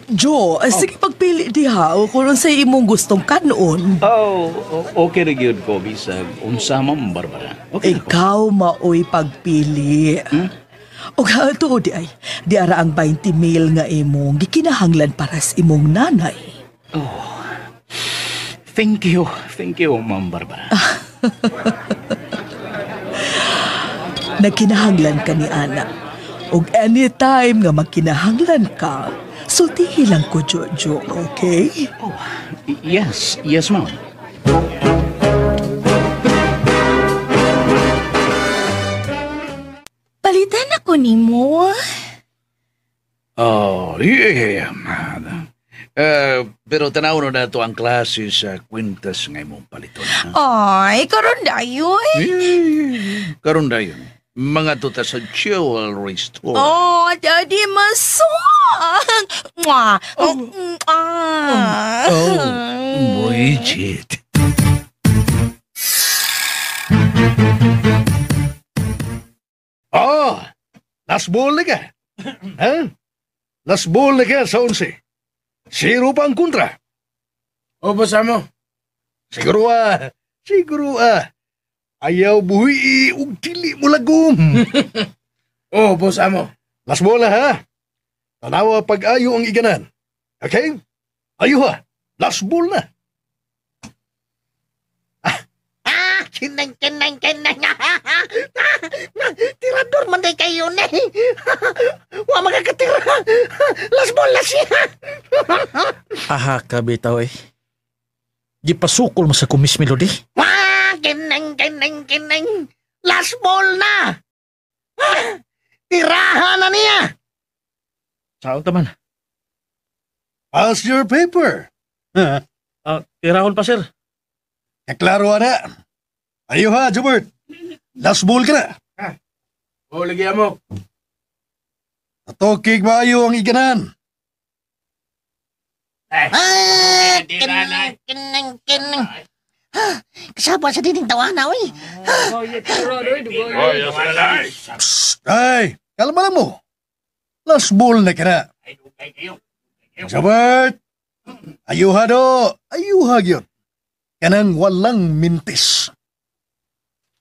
Joe, sige pagpili diha o kung sa imong gustong kanon. Oh, okay ra gyud ko bisag unsa man Barbara. Okay. Ikaw maoy pagpili. Og tuod di ay, di ara ang 20 mil nga imong gikinahanglan para sa imong nanay. Oh. Thank you. Thank you, Ma'am Barbara. Nagkinahanglan ka ni Ana. Og anytime nga magkinahanglan ka, sultihi lang ko, Jojo, okay? Oh, yes. Yes, ma'am. Palitan ako ni mo. Oh, yeah. Pero tanaw na to ang klase sa kwintas nga imong paliton. Ha? Ay, karon dayon. Eh, karon dayon. Mga tuta sa jewelry store. Oh, Daddy, maswang! Mwah! Oh. Oh, Bridget. Oh, last ball na ka. Ha? Last ball na ka sa 11. Zero pa ang kontra. O, basa mo. Siguro ah. Siguro ah. Ayaw buhi ug dili mo lagom. Oh, boss amo. Last ball na ha. Tanawa pag-ayo ang iganan. Okay? Ayo ha. Last ball na. Ah, kinang, kinang, kinang. Tirador man day kayo ni. Wa makakatira. Last ball na siya. Aha, kabitaw eh. Gipasukol mo sa kumis Melody. Wah, kinang, kinang, kinang. Last ball na. Ah, tirahan na niya. Saan taman? Pass your paper. Tirahon pa, sir. Klaro na. Ayo ha, Jobert. Last ball ka na. O, lagi amo. Natokig maayo ang iganan. Ah, kinang, kinang, kinang. Kasaba sa dining tawana, oy. Psst, ay, kalma lang mo. Last ball na ka na. Jobert, ayuha do. Ayuha gyud. Kanang walang mintis.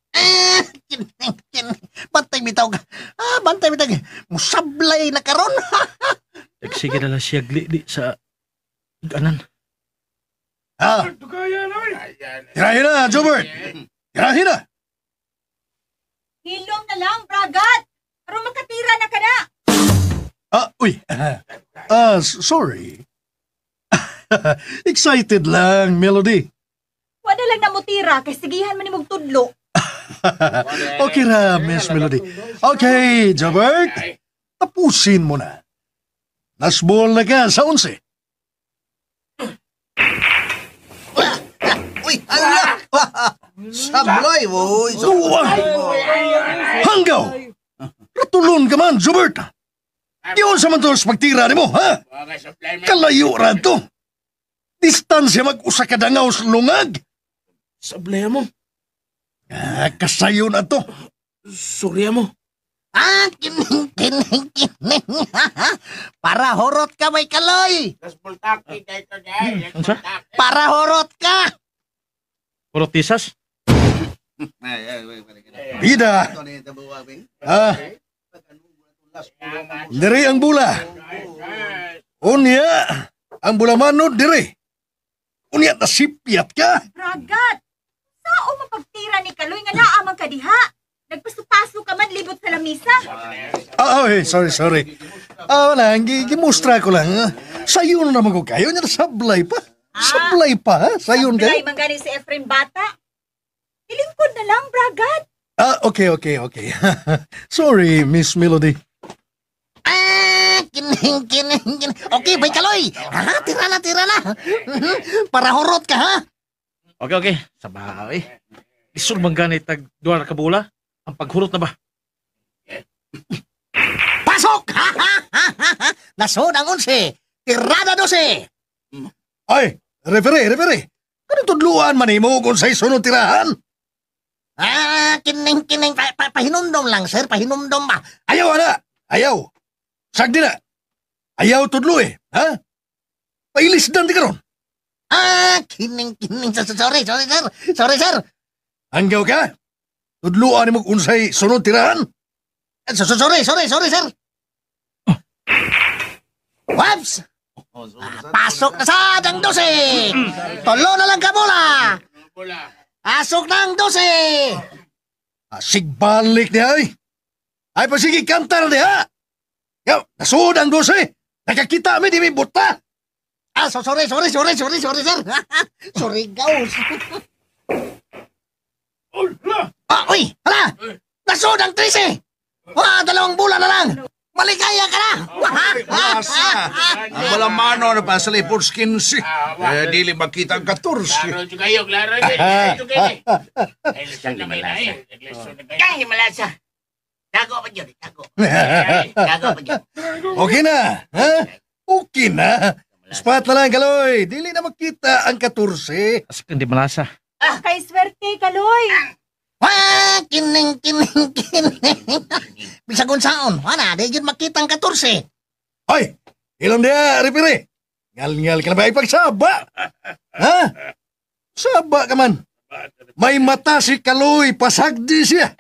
Ah, kinang, kinang. Bantay bitaw ka. Ah, bantay bitaw. Musablay na karon. Sige na lang siya gli sa iganan. Ha? Tirahin na, Jobert. Tirahin na. Hilom na lang, Bragat! Aron makatira na ka na! Ah, uy. Sorry. Excited lang, Melody. Wa na lang namutira kay sigihan man nimog tudlo. Okay ra, Miss Melody. Okay, Jobert. Tapusin mo na. Nasbol na ka sa 11. Uy, ala! Sablay, uy. Duwa! Hanggaw! Ratulon ka man, Jobert! Diyon sa man to sa pagtira nimo, ha? Kalayo ra to. Distansya mag-usa ka dangaw sa lungag. Sablay mo. Ah, kasayo na to. Sorry mo. Ah, kining, kining, kining. Para horot ka, may Kaloy. Unsa? Para horot ka. Hurot tisas? Bida! Ah, diri ang bula. Unya, ang bula manod diri. Unya, nasipyat ka. Bragat! Sao mapagtira ni Kaloy nga naa man ka diha? Nagpaso-paso ka man libot sa lamisa. Ah, okay, sorry, sorry. Ah, wala, gimustra ko lang. Sayon na naman ko kayo. Nya, sablay pa. Sablay pa, ha? Sayon kayo. Sablay man gani si Efrem Bata. Ilingkod na lang, Bragat. Ah, okay. Sorry, Miss Melody. Ah, kining, kining, kining. Okay, bay Kaloy. Ha, tira na, tira na. Para horot ka, ha? Okay. Sabay. Lisod man gani tag duha ka bola. Ang paghurot na ba? Pasok! Nasod ang 11. Tirada 12. Ay, referee. Ano tudluan man nimo kung sa'y sunod tirahan? Ah, kining, kining. Pahinumdom lang, sir. Pahinumdom ba? Ayaw, ana. Ayaw. Sagdi na. Ayaw tudlo eh. Ha? Pailis dan di karon. Ah, kining, kining. Sorry, sorry, sir. Sorry, sir. Hanggaw ka? Tudluan nimo kung unsay sunod tirahan? Sorry, sorry, sorry, sir. Whoops! Pasok na sa ang 12. Tulo na lang ka bola. Pasok na ang 12. Sigbalik niya ay. Ay, pasige, kanta na niya. Yaw, nasuod ang 12. Nakakita mi, di mi buta. Ah, sorry, sorry, sorry, sorry, sorry, sir. Sorry, gaus. Ah, uy, hala! Nasuod ang 13. Wah, 2 bola na lang. Maligaya ka na! Ang wala mano na pa sa lipod 15. Eh, dili makita ang 14. Klaro kayo, klaro. Kang di malasa. Kang di malasa. Tago pa dyan, tago. Tago pa dyan. Okay na, ha? Okay na. Spot na lang, Kaloy. Dili na makita ang 14. Asa kang di malasa. Kay swerte, Kaloy. Wah, kining, kining, kining. Bisag unsaon, wala, di yun makita ang 14. Ay, ilang diya, referee. Ngal-ngal ka na ba ipagsaba? Ha? Saba ka man. May mata si Kaloy, pasagdi siya.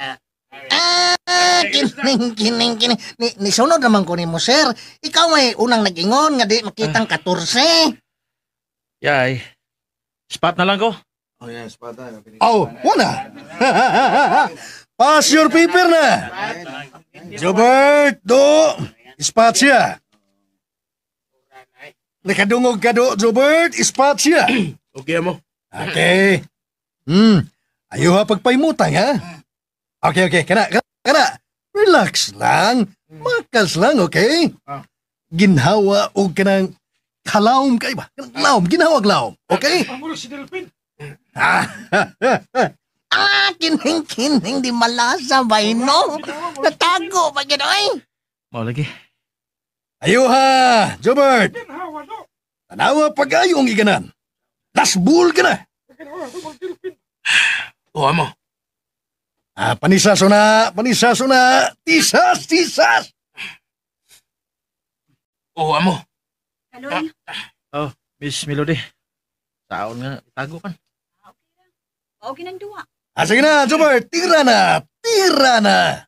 Ah, kining, kining, kining. Nisunod naman ko ni mo, sir. Ikaw may unang nag-ingon nga di makita ang 14. Yay. Spot na lang ko. Oh, yes, spot na. Oh, wala. Pass your paper na. Jobert, do. Spot siya. Nakadungog ka do, Jobert. Spot siya. Okay mo. Okay. Ayaw ha pagpaimutang, ha? Okay. Kana, kana. Relax lang. Makas lang, okay? Ginhawa o kanang kalaom kay ba? Kanang laom, ginhawag laom. Okay? Pangulog si Delphin. Ah, kining, kining, di malasa ba, no? Natago ba yun, ay? Mao lagi. Ayuha, Jobert. Tanawa pag-ayong iganan. Last bull ka na. O, amo. Ah, panisaso na, panisaso na. Tisas, tisas. O, amo. Kaloy. Oh, Miss Melody. Saon nga, itago kan. Okay nang duwa. Ah, sige na, Jobert. Tira na, tira na.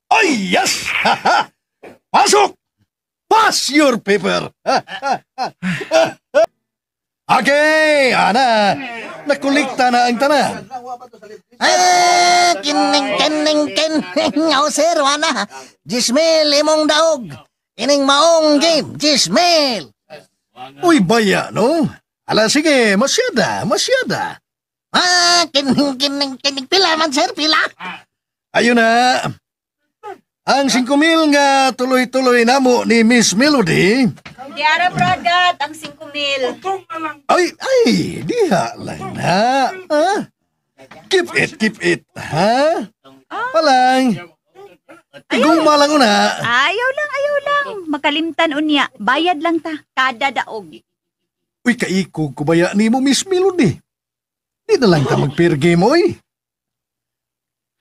Ay, yes! Pasok! Pass your paper! Okay, ana. Nakolekta na ang tanan. Ah, kining, kining, kining. Oh, sir, wana. 10,000 imong daog. Ining maong game, 10,000. Uy, baya, no? Ala, sige, masyada, masyada. Ah, kining, kining, kining. Pila man, sir, pila. Ayun na. Ang 5,000 nga tuloy-tuloy namo ni Miss Melody. Diara bragat ang 5,000. Ay, ay, diha lang na. Ha? Keep it, keep it. Ha? Palang. Iguma lang una. Ayaw lang, ayaw lang. Makalimtan unya. Bayad lang ta. Kada daog. Uy, kaikog ko baya ni mo, Miss Melody. Di na lang ta mag-pair game, oy.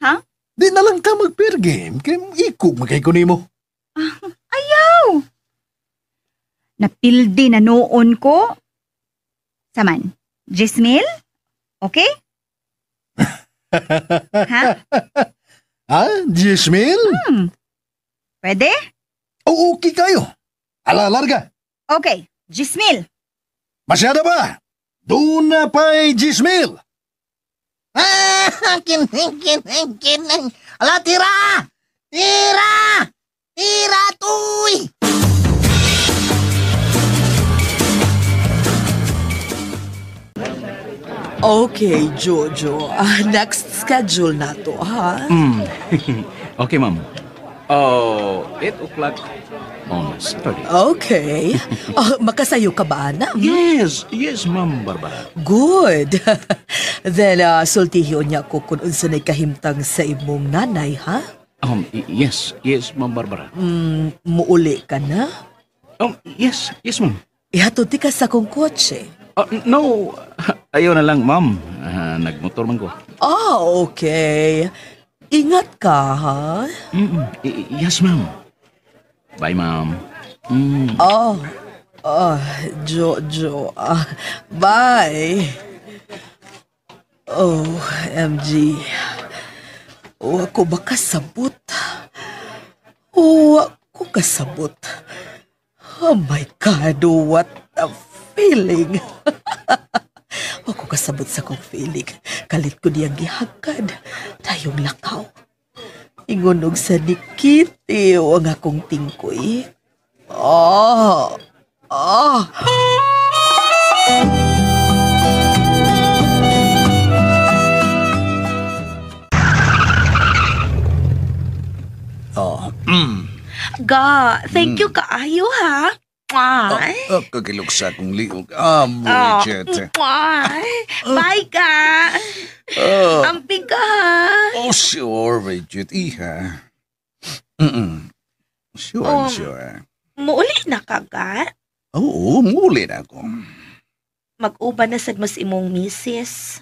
Ha? Di na lang ta mag-pair game. Kaya ikog makay ko nimo. Ayaw! Napildi na noon ko. Saman, 10,000? Okay? Ha? Ha? 10,000? Pwede? Oh, okay kayo. Ala, larga. Okay, 10,000. Masyado ba? Doon na pa'y 10,000. Ah, kining, kining, kining. Ala, tira! Tira! Tira, tuy! Okay, Jojo. Next schedule na to, ha? Okay, ma'am. Oh, 8 o'clock on Saturday. Okay. Makasayo ka ba, Ana? Yes, yes, ma'am Barbara. Good. Then, sultihion niya ko kung unsa na'y kahimtang sa imong nanay, ha? Yes, yes, ma'am Barbara. Muuli ka na? Yes, yes, ma'am. Ihatod di ka sa akong kotse. No, ayaw na lang, ma'am. Nagmotor man ko. Ah, okay. Ingat ka, ha? Yes, ma'am. Bye, ma'am. Oh, Jojo. Bye. Oh, MG. Wa ko ba kasabot? Wa ko kasabot. Oh my God, what a feeling. Wa ko kasabot sa kong feeling. Kalit ko niyang gihagad. Tayong lakaw. Ingunog sa nikitiw ang akong tingkoy. Oh, oh. Oh. Ga, thank you kaayo ha. Mwah. Oh, kagilok sa akong liog. Ah, Bridget. Mwah. Bye ka. Oh. Amping ka ha. Oh, sure, Bridget. Iha. Sure, Oh. sure. Muuli na ka ga? Oo, muuli na ako. Mag-uban na sad mas imong misis.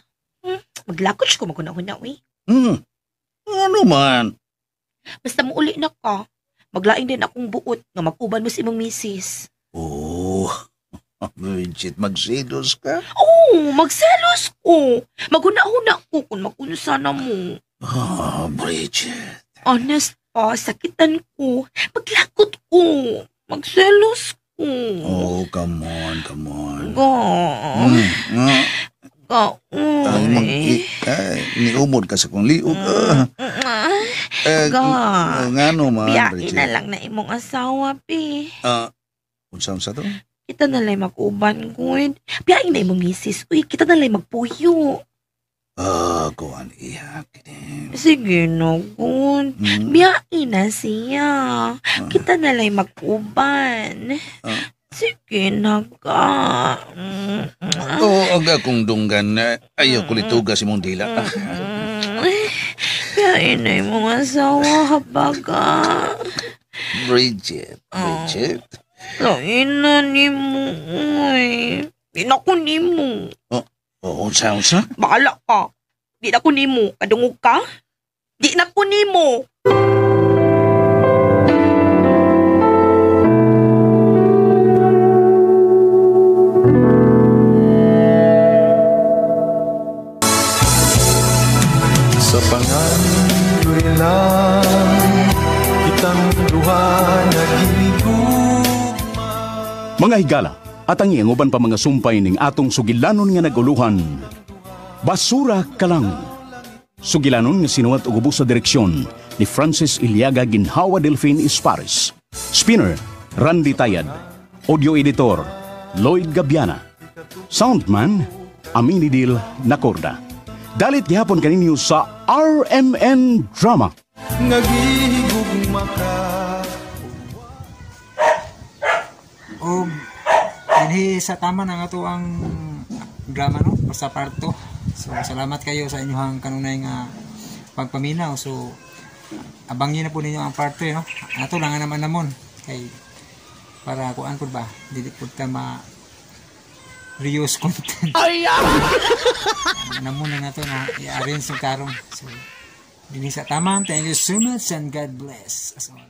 Maglakot ko maguna-una, uy. Ano man? Basta muuli na ka. Maglaing din akong buot nga mag-uban mo sa imong misis. Oh, Bridget, magselos ka? Oo, magselos ko. Maghuna-huna ko kung mag-unsa na mo. Oh, Bridget. Honest pa, sakitan ko. Maglakot ko. Magselos ko. Oh, come on, come on. Ga. Ga. Ay, niumod ka sa kong liog. Ga. Ngano man, Biyain Bridget? na lang na imong asawa, pi. Unsa-unsa to? Kita na lang mag-uban, good. Biyain na imong misis. Uy, kita na lang magpuyo. Kuan iha. Sige na, good. Biyain na siya. Kita na lang mag-uban. Sige na ka. Oo, ang akong dunggan. Ayaw ko lituga si mong dila. Biyain na imong asawa, habaga. Bridget, Bridget. Lain na ni mo, uy. Di na ko ni mo. Oh, unsa, unsa? Bahala ka. Di na ko ni mo. Kadungog ka? Di na ko ni mo. Sa pangandoy lang kitang duha naghinigugma. Mga higala, At ang iyang uban pa mga sumpay ning atong sugilanon nga naguluhan. Basura ka lang. Sugilanon nga sinuwat og ubos sa direksyon ni Francis Iliaga Ginhawa Delfin Ispares. Spinner, Randy Tayad. Audio editor, Lloyd Gabiana. Soundman, Aminidil Nacorda. Dalit gihapon kaninyo sa RMN Drama. Nagihigugma ka. Og dinhi sa tama na nga to ang drama, no, sa part 2. So salamat kayo sa inyong kanunay nga pagpaminaw. So abangin na po ninyo ang part 3, no. Ato lang nga naman namon kay para kuan pud ba, dili pud ta ma reuse content. Ay, Namon na nga to, no, i-arrange yung karon. So dinhi sa taman, thank you so much and God bless us all.